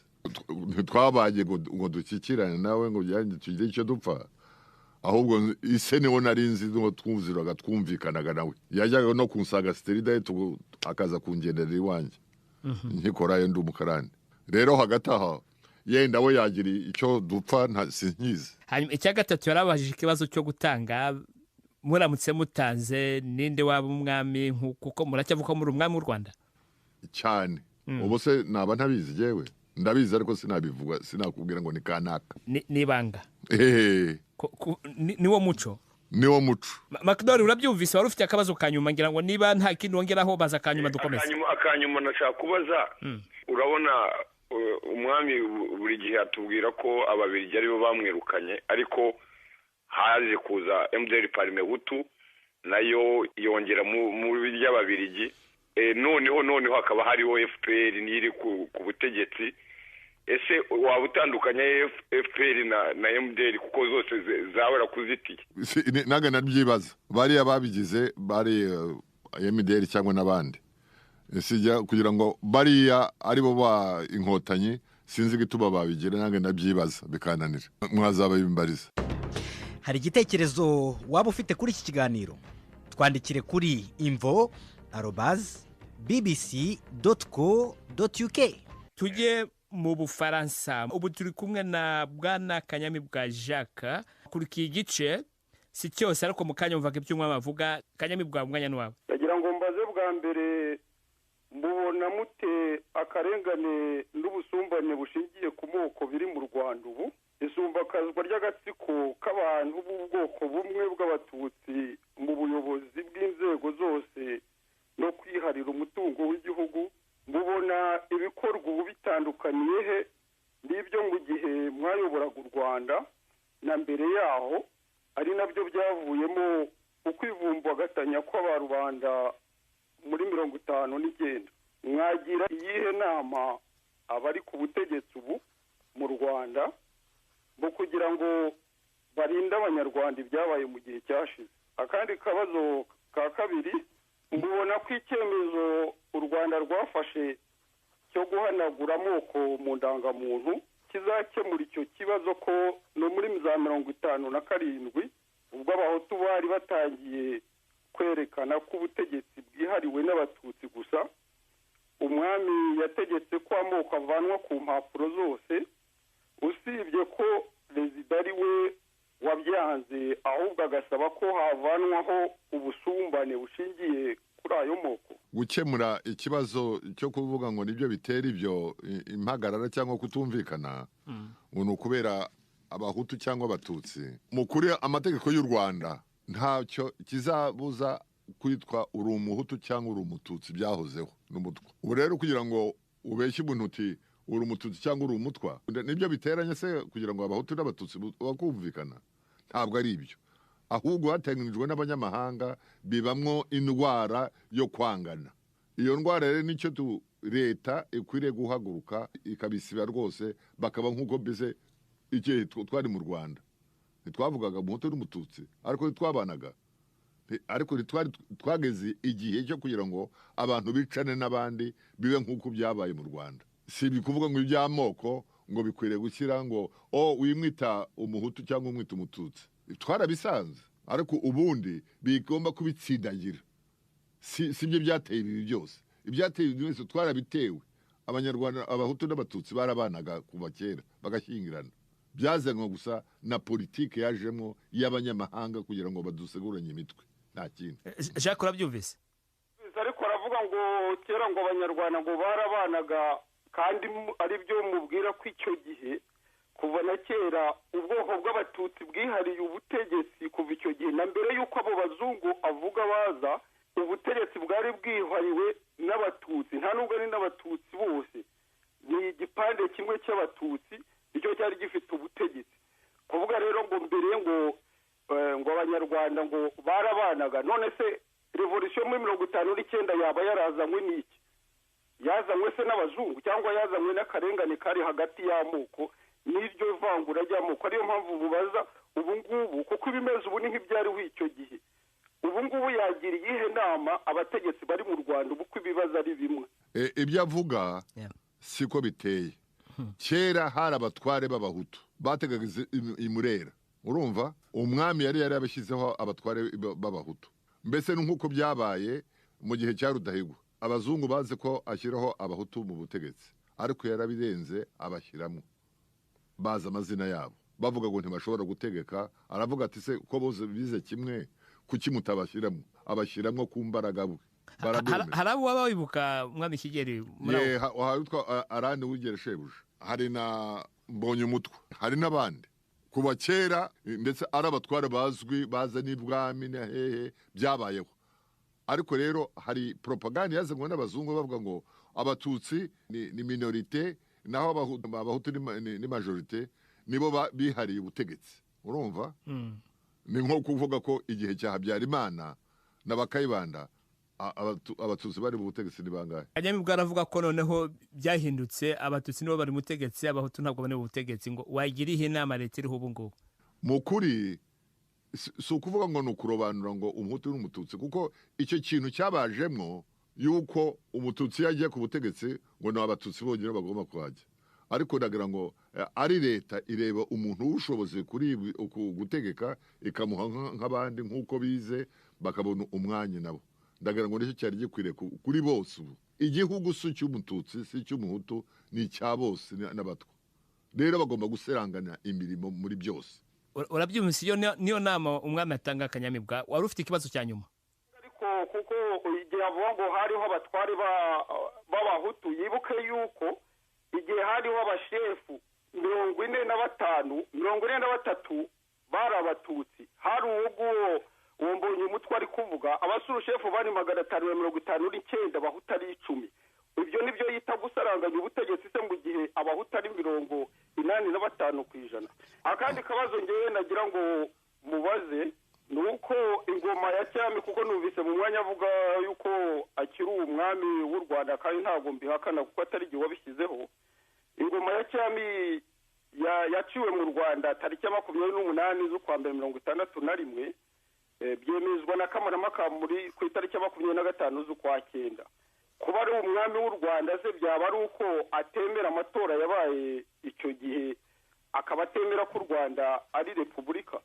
Ntitwabanye ngo dukikirane nawe ngo tugire icyo dupfa, ahubwo ise niwo nari nzi ngo twumviraga twumvikanaga nawe. Yajyaga no kunsanga Sterida akaza kungendera iwanjye nkikorayo ndi umukarani. Rero hagati aho yenda we yagira icyo dupfa sinkizi. Hanyuma icya gatatu yarabajije ikibazo cyo gutanga, muramutse mutanze ninde waba umwami, kuko muracyavuga ko muri umwami w'u Rwanda cyane. Ubu se naba ntabizi jewe? Ndabizi ariko sinabivuga, sinakubwira ngo ni kanaka. Ni ibanga. Niwo muco. Niwo muco. McDowell urabyumvise, wari ufite akabazo kanyuma, ngira ngo niba nta kindi wongeraho baza kanyuma dukomeze. Akanyuma nashaka kubaza, urabona umwami buri gihe atubwira ko Ababiligi aribo bamwirukanye, ariko haje kuza MDR Parmehutu nayo yongera mu by'Ababiligi. Noneho hakaba hariho FPR n'iri ku butegetsi. Ese waba utandukanye FPR na MDR kuko zose zabara kuzitiye? Naga nabyibaza bariya babigize bari MDR cyangwa n'abandi, sijya kugira ngo bariya aribo ba inkotanyi, sinzi gituma babigira, nange nabyibaza bikananira, mwazaba bimbariza. Hari igitekerezo waba ufite kuri iki kiganiro? Twandikire kuri imvo@bbc.co.uk. Tujye mu Bufaransa. Ubu turi kumwe na Bwana Kanyamibwa Jacques. Kuri iki gice si cyose, ariko mu kanya mvuga ibyo umwami avuga. Kanyamibwa, umwanya ni wawe. Ndagira ngo mbaze bwa mbere, mubona mute akarengane n'ubusumbane bushingiye ku moko biri mu Rwanda ubu? Isumbakazwa ry'agatsiko k'abantu b'ubwoko bumwe bw'abatutsi mu buyobozi bw'inzego zose no kwiharira umutungo w'igihugu, mubona ibikorwa ubu bitandukaniye he n'ibyo mu gihe mwayoboraga u Rwanda na mbere yaho, ari nabyo byavuyemo ukwivumbagatanya kw'abarubanda muri 59? Mwagira iyihe nama abari ku butegetsi ubu mu Rwanda mu kugira ngo barinde abanyarwanda ibyabaye mu gihe cyashize? Akandi kabazo ka kabiri, mubona ko icyemezo u Rwanda rwafashe cyo guhanagura amoko mu ndangamuntu kizakemura icyo kibazo, ko no muri za 57 ubwo abahutu bari batangiye kwerekana ko ubutegetsi bwihariwe n'abatutsi gusa, umwami yategetse ko amoko avanwa ku mpapuro zose, usibye ko perezida ari we wabyanze, ahubwo agasaba ko havanwaho ubusumbane bushingiye kuri ayo moko. Gukemura ikibazo cyo kuvuga ngo nibyo bitera ibyo impagarara cyangwa kutumvikana ngo ni ukubera abahutu cyangwa abatutsi, mu kuri amategeko y'u Rwanda ntacyo kizabuza kwitwa uri umuhutu cyangwa uri umututsi, byahozeho n'umutwa. Ubu rero kugira ngo ubeshye umuntu uti uri umututsi cyangwa uri umutwa, nibyo biteranye se kugira ngo abahutu n'abatutsi bakumvikana? Ntabwo ari ibyo, ahubwo hateganijwe n'abanyamahanga bibamwo indwara yo kwangana. Iyo ndwara rero nicyo leta ikwiriye guhaguruka ikabisiba rwose, bakaba nk'uko mbese igihe twari mu Rwanda ntitwavugaga umuhutu n'umututsi, ariko twabanaga, ariko twari twageze igihe cyo kugira ngo abantu bicane n'abandi bibe nk'uko byabaye mu Rwanda. Si bikuvuga ngo iby'amoko ngo bikwiriye gushyira ngo wimwita umuhutu cyangwa umwita umututsi, twarabisanze, ariko ubundi bigomba kubitsindagira. Si byo byateye ibi byose, ibyateye ibi byose twarabitewe. Abanyarwanda abahutu n'abatutsi barabanaga kuva kera bagashyingirana, byazanywe gusa na politike yajemo y'abanyamahanga kugira ngo baduseguranye imitwe, nta kindi. Jacques, urabyumvise? Ariko aravuga ngo kera ngo abanyarwanda ngo barabanaga, kandi ari byo mubwira ko icyo gihe kuva na kera ubwoko bw'abatutsi bwihariye ubutegetsi kuva icyo gihe, na mbere y'uko abo bazungu avuga baza, ubutegetsi bwari bwihariwe n'abatutsi, nta nubwo ari n'abatutsi bose, ni igipande kimwe cy'abatutsi icyo cyari gifite ubutegetsi. Kuvuga rero ngo mbere ngo abanyarwanda ngo barabanaga, none se revolution muri 59 yaba yarazanywe n'iki? Yazanywe se n'abazungu cyangwa yazanywe n'akarengane kari hagati y'amoko n'iryo vangura ry'amoko? Ariyo mpamvu bubaza ubu ngubu, kuko ibimeze ubu ni nk'ibyariho icyo gihe. Ubu ngubu yagira iyihe nama abategetsi bari mu Rwanda ubu ko ibibazo ari bimwe? Ibyo avuga siko biteye. Kera hari abatware b'abahutu bategaga imurera, urumva umwami yari yarabashyizeho abatware b'abahutu, mbese nk'uko byabaye mu gihe cya Rudahigwa. Abazungu bazi ko ashyiraho abahutu mu butegetsi, ariko yarabirenze abashyiramo baza amazina yabo, bavuga ngo ntibashobora gutegeka. Aravuga ati se ko bose bize kimwe, kuki mutabashyiramo? Abashyiramo ku mbaraga bwe. Hari abo waba wibuka mwami Kigeli? Witwa Arani Wigere Shebuja, hari na Mbonye Umutwa, hari n'abandi kuva kera, ndetse ari abatware bazwi baza n'ibwami na hehe byabayeho. Ariko rero hari propaganda yazanywe n'abazungu bavuga ngo abatutsi ni minorite, naho abahutu ni majorite, nibo bihariye ubutegetsi. Urumva ni nko kuvuga ko igihe cya Habyarimana na Bakayibanda Abatutsi bari mu butegetsi ni bangahe? Kanyamibwa aravuga ko noneho byahindutse, Abatutsi nibo bari mu butegetsi, Abahutu ntabwo bari mu butegetsi. Ngo wagira ihe inama leta iriho ubu ngubu? Mu kuri si ukuvuga ngo ni ukurobanura ngo Umuhutu n'Umututsi, kuko icyo kintu cyabajemwo yuko Umututsi iyo agiye ku butegetsi ngo ni Abatutsi bonyine bagomba kuhajya. Ariko ndagira ngo ari leta ireba umuntu w'ubushobozi kuri gutegeka, ikamuha nk'abandi nk'uko bize bakabona umwanya nabo. Ndagira ngo nicyo cyari gikwiriye kuri bose. Ubu igihugu si icy'Umututsi, si icy'Umuhutu, ni icya bose n'Abatwa. Rero bagomba guserangana imirimo muri byose. Urabyumvise, iyo niyo nama umwami atanga. Kanyamibwa, wari ufite ikibazo cya nyuma. Ariko kuko igihe avuga ngo hariho abatware b'Abahutu, yibuke yuko igihe hariho abashefu 45, 43 bari Abatutsi. Hari uwo nguwo uwo mbonye umutwe ari kuvuga, abasurushefu bari 559, Abahutu ari 10. Ibyo nibyo yita gusaranganya ubutegetsi se, mu gihe Abahutu ari 85%? Akandi kabazo ngewe nagira ngo mubaze ni uko ingoma ya cyami, kuko numvise mu mwanya avuga yuko akiri umwami w'u Rwanda, kandi ntabwo mbihakana kuko atari igihe wabishyizeho, ingoma ya cyami yaciwe mu Rwanda tariki ya 28 z'ukwa mbere 61, byemezwa na Kamarampaka muri ku itariki ya 25 z'ukwa cyenda. Kuba ari umwami w'u Rwanda se byaba ari uko atemera amatora yabaye icyo gihe, akaba atemera ko u Rwanda ari repubulika,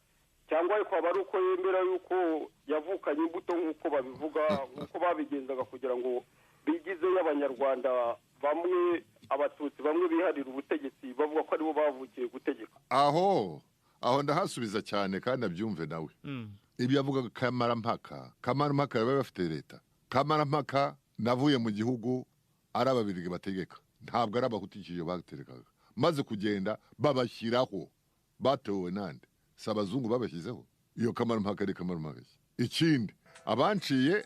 cyangwa akaba ari uko yemera yuko yavukanye imbuto nk'uko babivuga, nk'uko babigenzaga kugira ngo bigizeyo Abanyarwanda bamwe, Abatutsi bamwe biharira ubutegetsi, bavuga ko aribo bavukiye gutegeka? Aho ndahasubiza cyane kandi abyumve nawe. Ibyo avuga Kamarampaka bari bafite leta. Kamarampaka navuye mu gihugu ari Ababirigi bategeka, ntabwo ari Abahutu icyo baterekaga. Maze kugenda babashyiraho, batowe nande? Si abazungu babashyizeho? Iyo Kamarampaka ari Kamarampaka ki? Ikindi, abanciye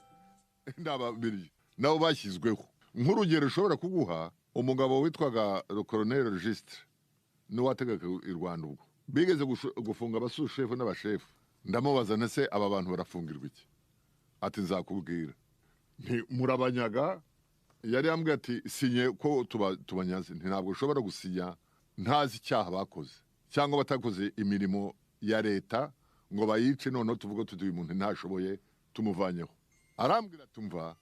ni Ababirigi, nabo bashyizweho. Nk'urugero ushobora kuguha, umugabo witwaga Colonel Registre niwe wategaga i Rwanda ubwo bigeze gufunga abasushefu n'abashefu. Ndamubaza ntese aba bantu barafungirwa iki? Ati nzakubwira. Nti murabanyaga. Yari yambwiye ati sinye ko tubanyaze. Nti ntabwo ushobora gusinya ntazi icyaha bakoze cyangwa batakoze imirimo ya leta ngo bayice, noneho tuvuge tuti uyu muntu ntashoboye, tumuvanyeho. Arambwira tumva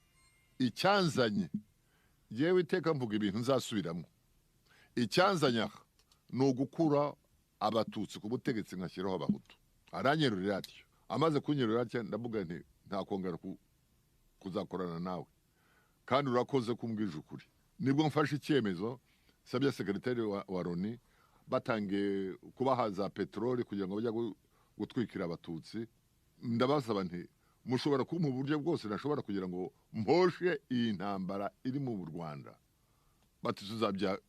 icyanzanye, yewe iteka mvuga ibintu nzasubiramo, icyanzanye aha ni ugukura Abatutsi ku butegetsi nkashyiraho Abahutu. Aranyerurira atyo. Amaze kunyerurira atyo, ndavuga nti ntakongera kuzakorana nawe, kandi urakoze kumbwije ukuri. Nibwo mfashe icyemezo, sabye sekretari wa Loni, batangiye kubaha za peteroli kugira ngo bajye gutwikira Abatutsi, ndabasaba nti mushobora kumpa uburyo bwose nashobora kugira ngo mposhe iyi ntambara iri mu Rwanda. Bati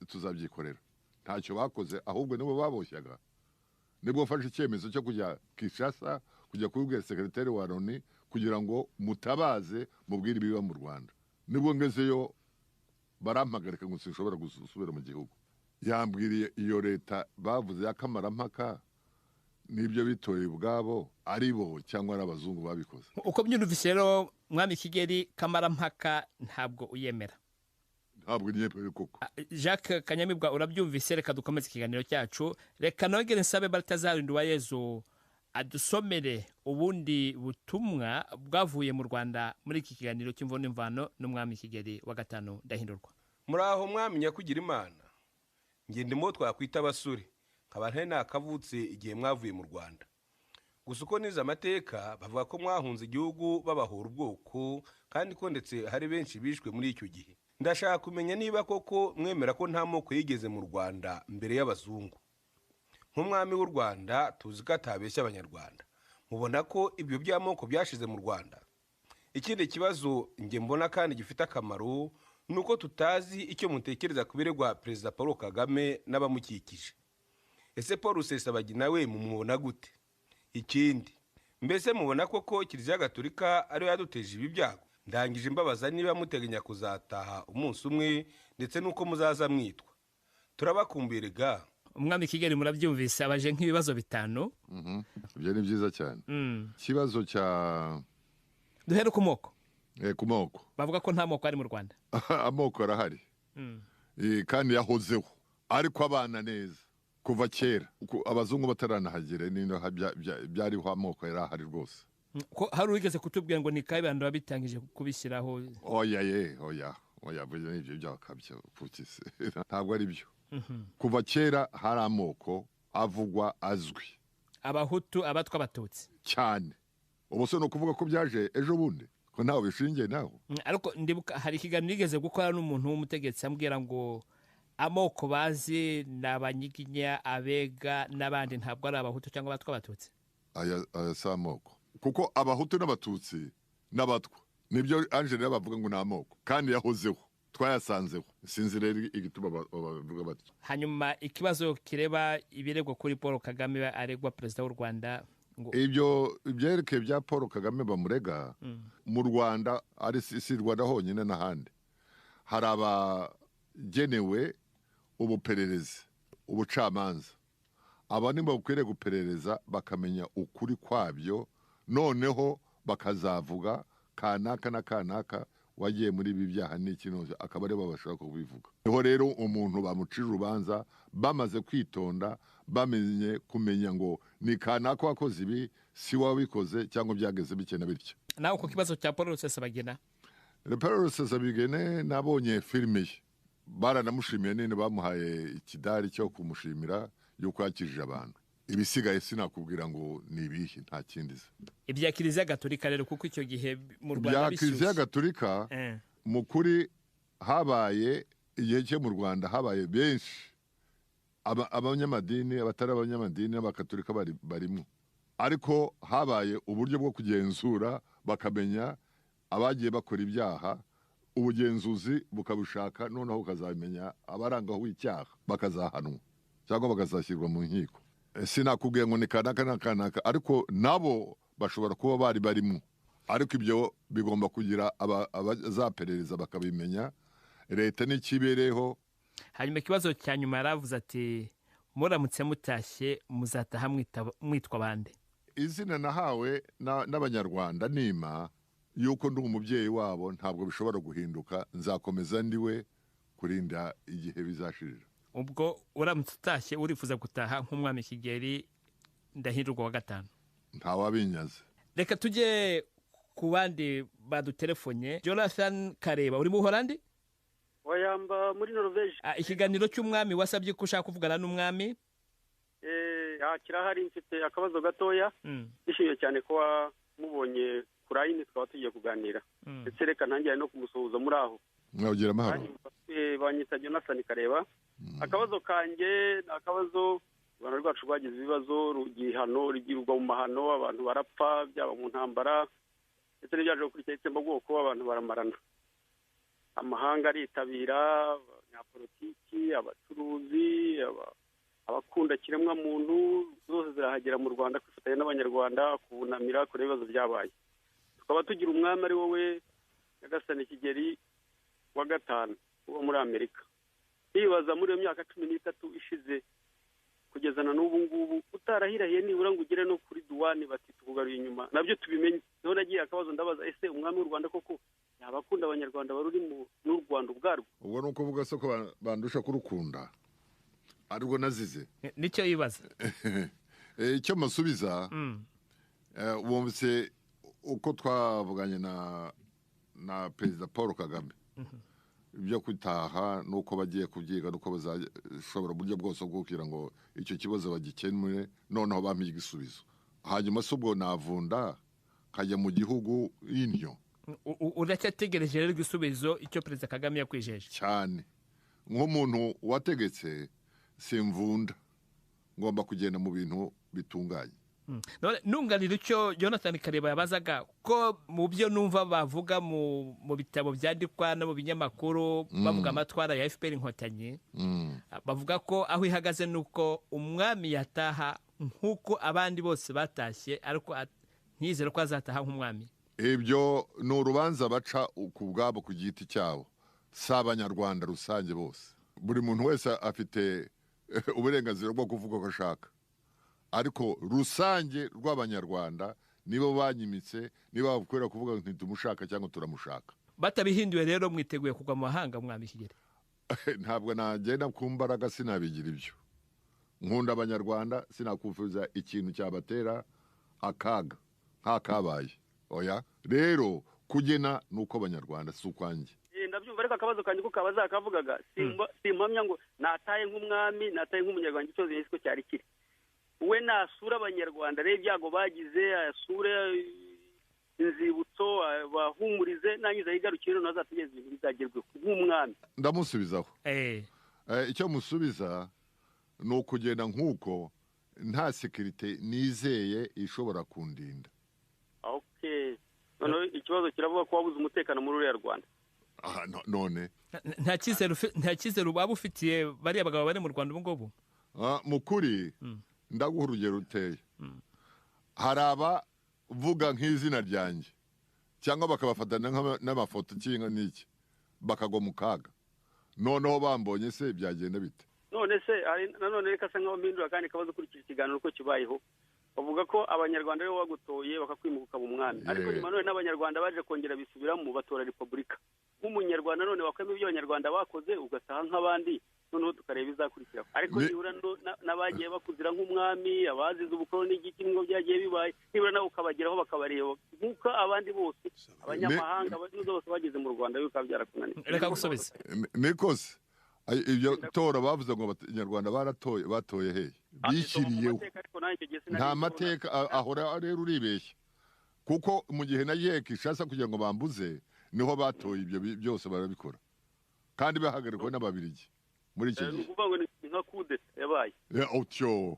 tuzabyikorera. Ntacyo bakoze, ahubwo nibo baboshyaga. Nibwo mfashe icyemezo cyo kujya Kinshasa, kujya kubibwira sekretari wa Loni kugira ngo mutabaze mubwire ibiba mu Rwanda. Nibwo ngezeyo barampagarika ngo sinshobora gusubira mu gihugu. Yambwiriye iyo leta bavuze ya Kamarampaka n'ibyo bitoreye ubwabo, ari bo cyangwa ari abazungu babikoze. Uko byumvise rero, mwami Kigeli, Kamarampaka ntabwo uyemera? Ntabwo niyemera koko. Jacques Kanyamibwa, urabyumvise. Reka dukomeze ikiganiro cyacu. Reka nongere nsabe Baltazar Nduwayezu adusomere ubundi butumwa bwavuye mu Rwanda muri iki kiganiro cy'Imvo n'Imvano n'umwami Kigeli wa V Ndahindurwa. Muraho mwami nyakugira Imana, nge ndimo twakwita abasore, nkaba ntari nakavutse igihe mwavuye mu Rwanda. Gusa uko nize amateka, bavuga ko mwahunze igihugu babahora ubwoko, kandi ko ndetse hari benshi bishwe muri icyo gihe. Ndashaka kumenya niba koko mwemera ko nta moko yigeze mu Rwanda mbere y'abazungu. Nk'umwami w'u Rwanda tuzi ko atabeshya Abanyarwanda, mubona ko ibyo by'amoko byashize mu Rwanda? Ikindi kibazo nge mbona kandi gifite akamaro ni uko tutazi icyo mutekereza ku biregwa Perezida Paul Kagame n'abamukikije. Ese Paul Rusesabagina we mumubona gute? Ikindi, mbese mubona koko Kiliziya Gatolika ariyo yaduteje ibi byago? Ndangije mbabaza niba muteganya kuzataha umunsi umwe, ndetse n'uko muzaza mwitwa. Turabakumbuye ga. Umwami Kigeli, murabyumvise, abaje nk'ibibazo 5. Ibyo ni byiza cyane. Ikibazo cya duhere ku moko. Ku moko Bavuga ko nta moko ari mu Rwanda. Amoko arahari. Kandi yahozeho, ariko abana neza kuva kera. Abazungu bataranahagera nino byariho, amoko yari ahari rwose. Ko hari uwigeze kutubwira ngo ni Kayibanda wabitangije kubishyiraho? Oya ye, oya, oya, burya n'ibyo byakabya kuki se? Ntabwo ari byo. Kuva kera hari amoko avugwa, azwi. Abahutu, Abatwa, Abatutsi. Cyane. Ubu se ni ukuvuga ko byaje ejo bundi, ko ntawe bishingiye naho? Ariko ndibuka hari ikiganiro nigeze gukora n'umuntu w'umutegetsi, ambwira ngo amoko bazi ni Abanyiginya, Abega n'abandi, ntabwo ari Abahutu cyangwa Abatwa, Abatutsi. Aya si amoko, kuko Abahutu n'Abatutsi n'Abatwa nibyo Angela bavuga ngo ni amoko, kandi yahozeho, twayasanzeho. Sinzi rero igituma bavuga batyo. Hanyuma ikibazo kireba ibirego kuri Paul Kagame, aregwa perezida w'u Rwanda ngo Ibyo byerekeye bya Paul Kagame bamurega mu Rwanda, ari si Rwanda honyine, n'ahandi hari abagenewe ubupererezi, ubucamanza. Aba ni bakwiriye guperereza bakamenya ukuri kwabyo, noneho bakazavuga kanaka na kanaka wagiye muri ibi byaha n'iki n'iki, akaba aribo bashobora kubivuga. Niho rero umuntu bamucira urubanza bamaze kwitonda, bamenye kumenya ngo ni kanaka wakoze ibi, si wabikoze, cyangwa byageze bityo na bityo. Nawe ku kibazo cya Paul Rusesabagina? Paul Rusesabagina, nabonye filime ye, baranamushimiye nini, bamuhaye ikidari cyo kumushimira yuko yakijije abantu. Ibisigaye sinakubwira ngo ni ibihe, nta kindi se. Ibya Kiliziya Gatolika rero, kuko icyo gihe mu Rwanda Bya Kiliziya bishyushye. Gatolika, mu kuri habaye igihe cyo mu Rwanda habaye benshi abanyamadini, abatari abanyamadini n'abakatolika barimo, ariko habaye uburyo bwo kugenzura bakamenya abagiye bakora ibyaha, ubugenzuzi bukabushaka, noneho bukazamenya abarangaho icyaha, bakazahanwa cyangwa bakazashyirwa mu nkiko. Sinakubwiye ngo ni kanaka na kanaka, ariko nabo bashobora kuba bari barimo, ariko ibyo bigomba kugira abazaperereza bakabimenya, leta n'ikibereho. Hanyuma ikibazo cya nyuma, yaravuze ati: "Muramutse mutashye, muzataha mwitwa bande?" Izina nahawe n'Abanyarwanda nima yuko ndi umubyeyi wabo ntabwo bishobora guhinduka. Nzakomeza ndiwe kurinda igihe bizashirira. Ubwo uramutse utashye, urifuza gutaha nk'umwami Kigeli Ndahindurwa wa gatanu? Ntawabinyaze. Reka tujye ku bandi badutelefone. Jonathan Kareba, uri mu Buholandi? Wayamba muri Norvege. Ah, ikiganiro cy'umwami, wasabye ko ushaka kuvugana n'umwami. Kirahari, mfite akabazo gatoya. Nishimiye cyane kuba mubonye kuri line, tukaba tugiye kuganira. Ndetse reka ntangire no kumusuhuza muri aho. Mwagira amahoro. Banyita Jonathan Kareba. Akabazo kanjye ni akabazo: u Rwanda rwacu rwagize ibibazo, rugihano rugirwa mu mahano, abantu barapfa, byaba mu ntambara ndetse n'ibyaje gukurikira itsembabwoko, abantu baramarana. Amahanga aritabira, abanyapolitiki, abacuruzi, abakunda kiremwamuntu zose zirahagera mu Rwanda kwifatanya n'Abanyarwanda kubunamira, kureba ibibazo byabaye. Tukaba tugira umwami ari wowe Nyagasani Kigeli wa gatanu uba muri Amerika. Nibaza, muri iyo myaka 13 ishize kugeza na n'ubu ngubu, utarahirahiye nibura ngo ugere no kuri duwani bati tukugaruye inyuma, nabyo tubimenye. Niho nagiye akabazo, ndabaza: ese umwami w'u Rwanda koko yaba akunda Abanyarwanda bari mu n'u Rwanda ubwarwo? Ubwo ni ukuvuga se ko bandusha kurukunda, aribwo nazize? Nicyo yibaza. Icyo musubiza, wumvise uko twavuganye na Perezida Paul Kagame, ibyo gutaha n'uko bagiye kubyiga n'uko bazashobora uburyo bwose bwo kugira ngo icyo kibazo bagikemure, noneho bampe igisubizo. Hanyuma se ubwo navunda nkajya mu gihugu y'indyo? Uracyategereje rero igisubizo, icyo Perezida Kagame yakwijeje? Cyane. Nk'umuntu wategetse, simvunda, ngomba kugenda mu bintu bitunganye. None nunganira icyo Jonathan Kareba yabazaga, ko mu byo numva bavuga mu bitabo byandikwa no mu binyamakuru, bavuga amatwara ya FPR Inkotanyi, bavuga ko aho ihagaze ni uko umwami yataha nk'uko abandi bose batashye, ariko ntiyizere ko azataha nk'umwami. Ibyo ni urubanza baca ku bwabo, ku giti cyabo, si Abanyarwanda rusange bose. Buri muntu wese afite uburenganzira bwo kuvuga ko ashaka, ariko rusange rw'Abanyarwanda Nibo banyimitse, niba bakwera kuvuga ngo ntitumushaka cyangwa turamushaka. Batabihinduye rero mwiteguye kugwa mu mahanga mwami Kigeli? Ntabwo nagenda ku mbaraga, sinabigira ibyo. Nkunda Abanyarwanda, sinakufuza ikintu cyabatera akaga nk'akabaye. Oya, rero kugena nuko Abanyarwanda si ukwanjye. Ndabyumva, ariko akabazo kanjye ko kabaza kavugaga simpamya ngo nataye nk'umwami, nataye nk'umunyarwanda, ikibazo yise ko cyari kiri. We nasura Abanyarwanda rero ibyago bagize, asure inzibutso, bahumurize, nangiza yigarukire noneho azategereza ibintu bizagerweho nk'umwami. Ndamusubizaho. Icyo musubiza ni ukugenda nk'uko nta sekirite nizeye ishobora kundinda. Okay. Noneho ikibazo kiravuga ko wabuze umutekano muri uriya Rwanda. Aha, none nta cyizere waba ufitiye bariya bagabo bari mu Rwanda ubu ngubu? Mu kuri ndaguha urugero ruteye. Hari abavuga nk'izina ryanjye cyangwa bakabafatana n'amafoto cyangwa n'iki, bakagwa mu kaga. Noneho bambonye se byagenda bite? None se nanone reka se nkaho mpindura kandi kabazo kurikira ikiganiro uko kibayeho. Bavuga ko Abanyarwanda rero bagutoye bakakwimuka mu mwami, ariko nyuma none n'Abanyarwanda baje kongera bisubiramo batora repubulika. Nk'umunyarwanda none wakwemeye ibyo Abanyarwanda bakoze ugataha nk'abandi, noneho tukareba izakurikira. Ariko nibura n'abagiye bakuzira nk'umwami, abazize ubukoloni n'igiki ngo byagiye bibaye, nibura nabo ukabageraho bakabareba nk'uko abandi bose abanyamahanga bose bageze mu Rwanda bikaba byarakunaniye. Reka gusubiza. Nikose ibyo tora bavuze ngo Abanyarwanda baratoye, batoye hehe? Bishyiriyeho. Nta mateka ahora rero uribeshya, kuko mu gihe nagiye Kinshasa kugira ngo bambuze niho batoye ibyo byose barabikora, kandi bahagarikwa n'Ababirigi muri iki gihe. Ukuvuga ngo ni nka kudeta yabaye. Otyo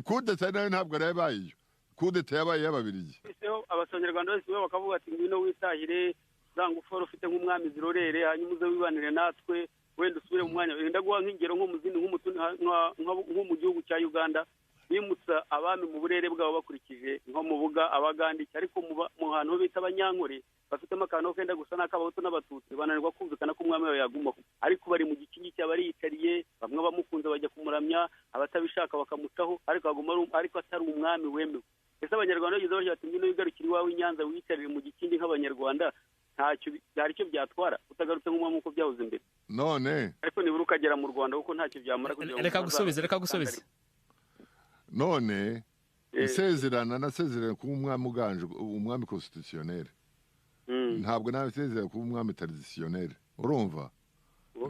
kudeta nayo ntabwo ari yabaye iyo kudeta yabaye y'Ababirigi. Abanyarwanda bose bakavuga ati ngwino witahire za nguforo ufite nk'umwami zirorere, hanyuma uze wibanire natwe, wenda usubire mu mwanya. Ndaguha nk'ingero nko mu zindi nko mu gihugu cya Uganda bimutsa abami mu burere bwabo bakurikije nko mu Buga Abagandi, ariko mu hantu bita Abanyankore bafitemo akantu kenda gusa n'akabahutu n'Abatutsi, bananirwa kumvikana ko umwami wabo yagumaho, ariko bari mu gikingi cy'abariyicariye, bamwe bamukunze bajya kumuramya, abatabishaka bakamutaho, ariko aguma ariko atari umwami wemewe. Ese Abanyarwanda bageze bagira bati ngwino wigarukire iwawe i Nyanza wiyicarire mu gikingi nk'Abanyarwanda, ntacyo byari cyo byatwara utagarutse nk'umwami uko byahoze mbere. None ariko nibura ukagera mu Rwanda kuko ntacyo byamara kugira ngo. Reka gusubiza, reka gusubiza. None isezerana nasezerana kuba umwami uganje, umwami constitutionnel. Ntabwo nasezerana kuba umwami traditionnel. Urumva?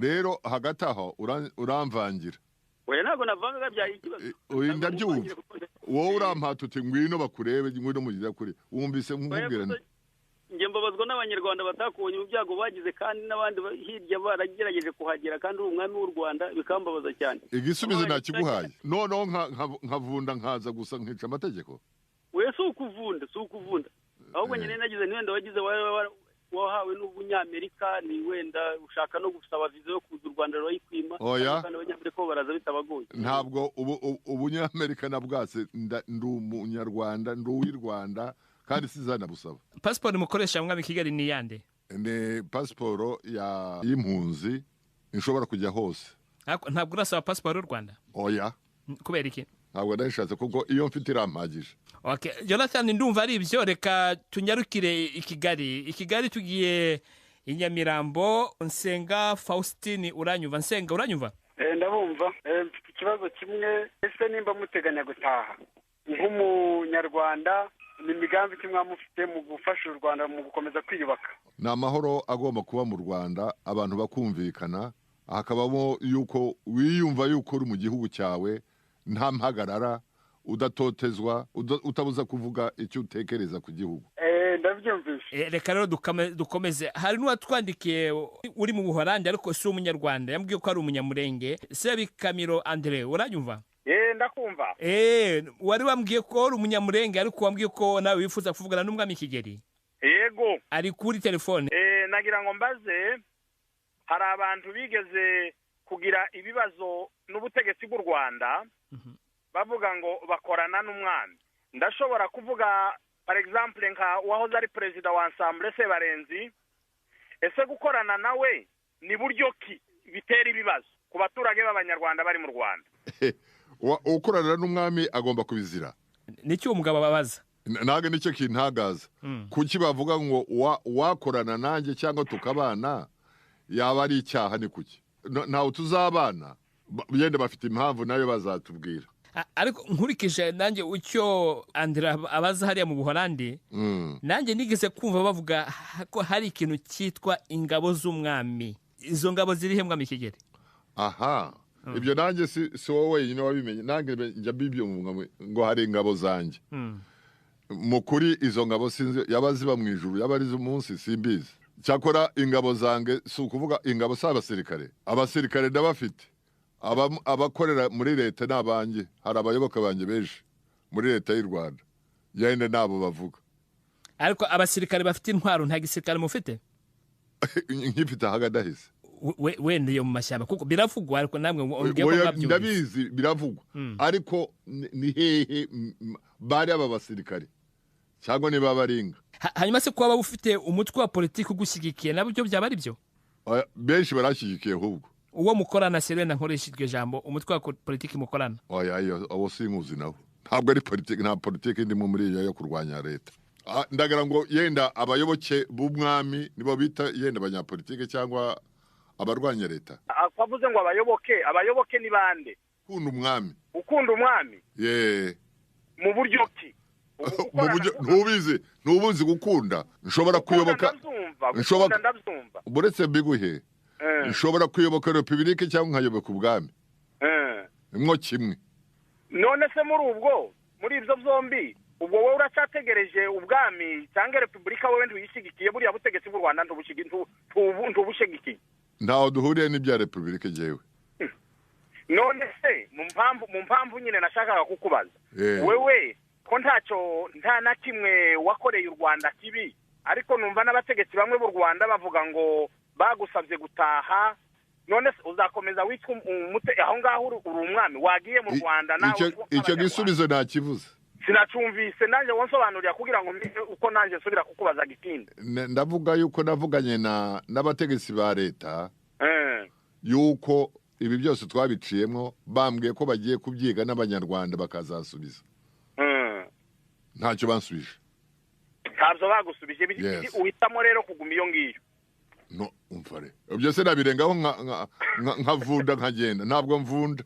Rero hagati aho uramvangira. Oya ntabwo navangaga byari ikibazo. Oya ndabyumva. Wowe urampata uti ngwino bakurebe, ngwino mugira kuri. Wumvise nkubwira nti njye mbabazwa n'Abanyarwanda batakubonye mu byago bagize, kandi n'abandi hirya baragerageje kuhagera, kandi uri umwami w'u Rwanda bikambabaza cyane. Igisubizo nakiguhaye. Noneho nkavunda nkaza gusa nkica amategeko. We si ukuvunda, si ukuvunda. Ahubwo nyine nagize ntiwenda wagize wahawe n'Ubunyamerika, ni wenda ushaka no gusaba viza yo kuza u Rwanda rurayikwima. Oya. Kandi Abanyamerika bo baraza bitabagoye. Ntabwo Ubunyamerika na bwase, ndi Umunyarwanda, ndi uw'i Rwanda, kandi sizanabusaba. Pasiporo mukoresha mwami Kigali ni yande? Ni pasiporo y'impunzi ishobora kujya hose. Ntabwo urasaba pasiporo y'u Rwanda? Oya. Kubera iki? Ntabwo ndayishatse kuko iyo mfite irampagije. Okay, Jonathan ndumva ari ibyo, reka tunyarukire i Kigali. I Kigali tugiye i Nyamirambo. Nsenga Faustin uranyumva? Nsenga uranyumva? Ndabumva. Mfite ikibazo kimwe, ese nimba muteganya gutaha nk'umunyarwanda ni imigambi ki mwamufite mu gufasha u Rwanda mu gukomeza kwiyubaka? Ni amahoro agomba kuba mu Rwanda, abantu bakumvikana, hakabamo yuko wiyumva yuko uri mu gihugu cyawe nta mpagarara, udatotezwa, utabuza kuvuga icyo utekereza ku gihugu. Ndabyumvise. Reka rero dukomeze. Hari n'uwatwandikiye uri mu Buholandi ariko si umunyarwanda, yambwiye ko ari umunyamurenge, Sebikamiro Andre, uranyumva? Ndakumva. Wari wambwiye ko uri umunyamurenge ariko wambwiye ko nawe wifuza kuvugana n'umwami Kigeli. Yego. Ari kuri telefone. Nagira ngo mbaze, hari abantu bigeze kugira ibibazo n'ubutegetsi bw'u Rwanda bavuga ngo bakorana n'umwami. Ndashobora kuvuga par exemple nka uwahoze ari perezida wa Ensemble Sebarenzi, ese gukorana nawe ni buryo ki bitera ibibazo ku baturage b'Abanyarwanda bari mu Rwanda? Ukorana n'umwami agomba kubizira. Niki uwo mugabo ababaza? Nange nicyo kintagaza. Kuki bavuga ngo wakorana nanjye cyangwa tukabana yaba ari icyaha? Ni kuki ntawe tuzabana? Yenda bafite impamvu nayo bazatubwira. Ariko nkurikije nanjye icyo Andra abaza hariya mu Buholandi, nanjye nigeze kumva bavuga ko hari ikintu cyitwa ingabo z'umwami. Izo ngabo ziri he, mwami Kigeli? Aha, ibyo nanjye si wowe wenyine wabimenye, nanjye njya mbibyumva ngo hari ingabo zanjye. Mu kuri izo ngabo sinzi yaba ziba mu ijuru yaba ari z'umunsi, simbizi. Cyakora ingabo zanjye si ukuvuga ingabo si abasirikare, abasirikare ndabafite. Abakorera muri leta ni abanjye, hari abayoboka banjye benshi muri leta y'u Rwanda, yenda nabo bavuga. Ariko abasirikare bafite intwaro, nta gisirikare mufite? Nkifite ahagadahise wenda iyo mu mashyamba, kuko biravugwa. Ariko namwe mumbwiye ko mwabyumvise. Ndabizi biravugwa, ariko ni hehe bari aba basirikare cyangwa niba baringa? Hanyuma se kuba ufite umutwe wa politiki ugushyigikiye nabyo byaba ari byo? Benshi barashyigikiye ahubwo. Uwo mukorana Serena, nkoresha iryo jambo, umutwe wa politiki mukorana. Oya, abo sinkuzi nawo, ntabwo ari politiki, nta politiki ndimo muri iyo yo kurwanya leta. Ndagira ngo yenda abayoboke b'umwami nibo bita yenda abanyapolitiki cyangwa abarwanya leta. Twavuze ngo abayoboke ni bande? Ukunda umwami. Ukunda umwami? Ye. Mu buryo ki? Mu buryo ntubizi, ntubuzi gukunda. Nshobora kuyoboka. Nshobora ndabyumva. Buretse mbiguhe. Nshobora kuyoboka republike cyangwa nkayoboka ubwami. Mwo kimwe. None se muri ubwo, muri ibyo byombi, ubwo wowe uracyategereje ubwami cyangwa republika? Wowe ntuyishyigikiye buriya butegetsi bw'u Rwanda, ntubushigikiye? Ntaho duhuriye n'ibya republika jewe. None se mu mpamvu nyine nashakaga kukubaza, wewe ko ntacyo nta na kimwe wakoreye u Rwanda kibi, ariko numva n'abategetsi bamwe b'u Rwanda bavuga ngo bagusabye gutaha, none se uzakomeza witwa aho ngaho uri umwami wagiye mu Rwanda? Nawe icyo gisubizo ntakivuze. Sinacumvise nanjye wonsobanurira kugira ngo uko nanjye nsubira kukubaza gitinde. Ndavuga yuko navuganye n'abategetsi ba leta yuko ibi byose twabiciyemo, bambwiye ko bagiye kubyiga n'abanyarwanda bakazasubiza. Ntacyo bansubije. Ntabyo bagusubije, uhitamo rero kuguma iyo ngiyo. No, umfare. Ibyo se nabirengaho nkavunda nkagenda, ntabwo mvunda.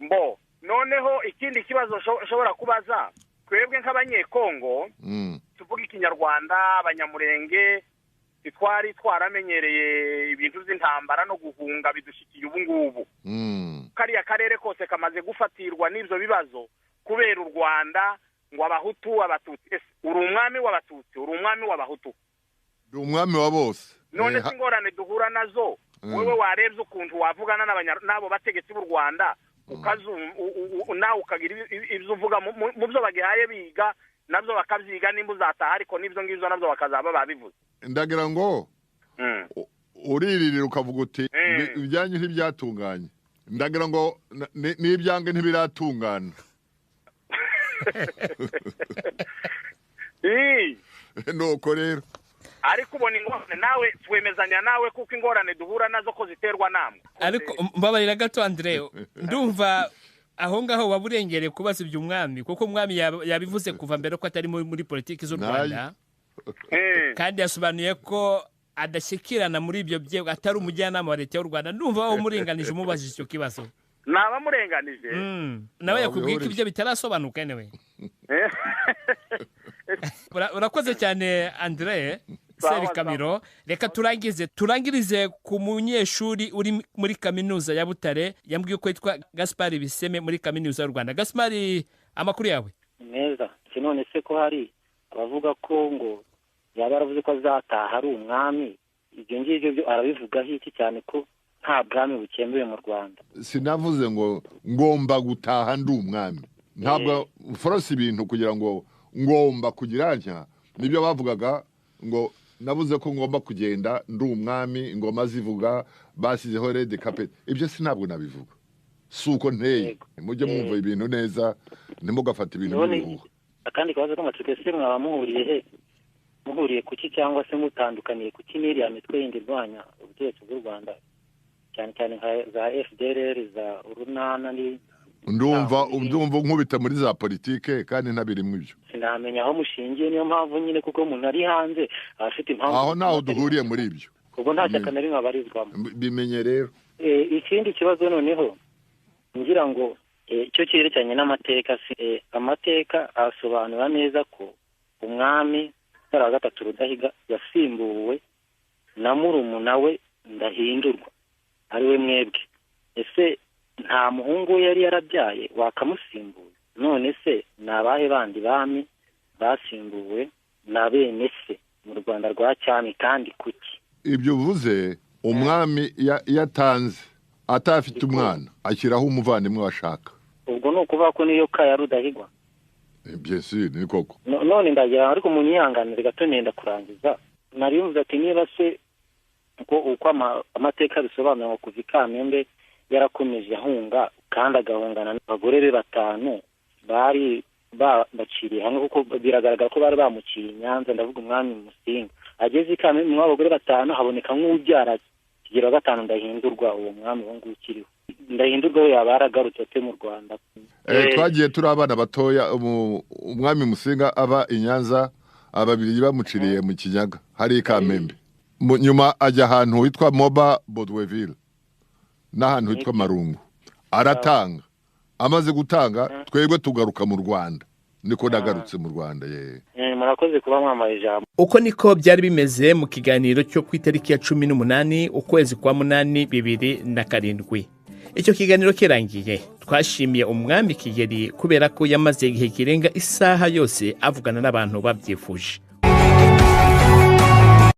Mbo noneho ikindi kibazo nshobora kubaza, twebwe nk'abanyekongo tuvuga ikinyarwanda, abanyamurenge twari twaramenyereye ibintu by'intambara no guhunga bidushikiye ubu ngubu. Kariya karere kose kamaze gufatirwa n'ibyo bibazo kubera u Rwanda, ngo abahutu abatutsi. Uri umwami w'abatutsi, uri umwami w'abahutu? Ndi umwami wa bose. None se ingorane duhura nazo, wewe warebye ukuntu wavugana n'abo bategetsi b'u Rwanda, nawe ukagira ibyo uvuga mu byo bagihaye biga nabyo bakabyiga, nimba uzataha ariko n'ibyo ngibyo nabyo bakazaba babivuze. Ndagira ngo uririra ukavuga uti ibyanyu ntibyatunganye, ndagira ngo n'ibyange ntibiratungana. Nuko rero ariko ubona ingorane nawe twemezanya nawe, kuko ingorane duhura nazo ko ziterwa namwe. Ariko mbabarira gato Andre, ndumva aho ngaho waburengereye kubaza iby'umwami, kuko umwami yabivuze kuva mbere ko atari muri politiki z'u Rwanda, kandi yasobanuye ko adashyikirana muri ibyo bye, atari umujyanama wa leta y'u Rwanda. Ndumva aho umurenganije umubajije icyo kibazo. Naba murenganije. Nawe yakubwiye ko ibyo bitarasobanuka anyway. Urakoze cyane Andre Serikamiro. Reka turangirize ku munyeshuri uri muri kaminuza ya Butare, yambwiye ko yitwa Gaspard Biseme muri kaminuza y'u Rwanda. Gaspard, amakuru yawe? Meza. None se ko hari abavuga ko ngo yaba yaravuze ko azataha ari umwami, ibyo ngibyo byo arabivugaho iki, cyane ko nta bwami bukemewe mu Rwanda? Sinavuze ngo ngomba gutaha ndi umwami, ntabwo force ibintu kugira ngo ngomba kugira ntya, nibyo bavugaga ngo nabuze ko ngomba kugenda ndi umwami, ingoma zivuga basizeho red carpet. Ibyo sinabwo nabivuga, suko nteye. Mujye mwumva ibintu neza, ntimugafata ibintu bihuha. Akandi kabazo k'amatsiko, ese mwaba muhuriye he? Muhuriye kuki cyangwa se mutandukaniye kuki n'iriya mitwe yindi irwanya ubutegetsi bw'u Rwanda, cyane cyane nka za FDLR, za Urunana Ndumva nkubita muri za politike kandi ntabirimo ibyo. Sinamenya aho mushingiye, niyo mpamvu nyine, kuko umuntu ari hanze aba afite impamvu. Aho ntaho duhuriye muri ibyo. Ubwo nta shyaka na rimwe abarizwamo. Bimenye rero. Ikindi kibazo noneho ngira ngo icyo cyerekeranye n'amateka, amateka asobanura neza ko umwami Mutara wa gatatu Rudahiga yasimbuwe na murumuna we Ndahindurwa, ari we mwebwe. Ese nta muhungu we yari yarabyaye wakamusimbuye? None se ni abahe bandi bami basimbuwe na bene se mu Rwanda rwa cyami, kandi kuki? Ibyo uvuze, umwami yatanze atafite umwana ashyiraho umuvandimwe washaka. Ubwo ni ukuvuga ko niyo ka ya Rudahigwa. Bien sûr, ni koko. None ndagira, ariko munyihanganire gato, nenda kurangiza. Nari mvuze ati niba se uko amateka bisobanura ngo kuva i Kamembe yarakomeje ahunga, kandi agahungana n'abagore be batanu bari baciriye hamwe, kuko biragaragara ko bari bamuciye i Nyanza, ndavuga umwami Musinga. Ageze i Kamembe mu abagore batanu haboneka nk'ubyara Kigeli wa gatanu Ndahindurwa, uwo mwami uwo nguwo ukiriho. Ndahindurwa we yaba yaragarutse ate mu Rwanda? Twagiye turi abana batoya, umwami Musinga aba i Nyanza, ababiri bamuciriye mu Kinyaga hari i Kamembe. Nyuma ajya ahantu hitwa Moba Bodweville n'ahantu hitwa Marungu, aratanga. Amaze gutanga twebwe tugaruka mu Rwanda, niko nagarutse mu Rwanda. Murakoze kuba mwamaye ijambo. Uko niko byari bimeze mu kiganiro cyo ku itariki ya 18 ukwezi kwa 8 2007. Icyo kiganiro kirangiye twashimiye umwami Kigeli kubera ko yamaze igihe kirenga isaha yose avugana n'abantu babyifuje.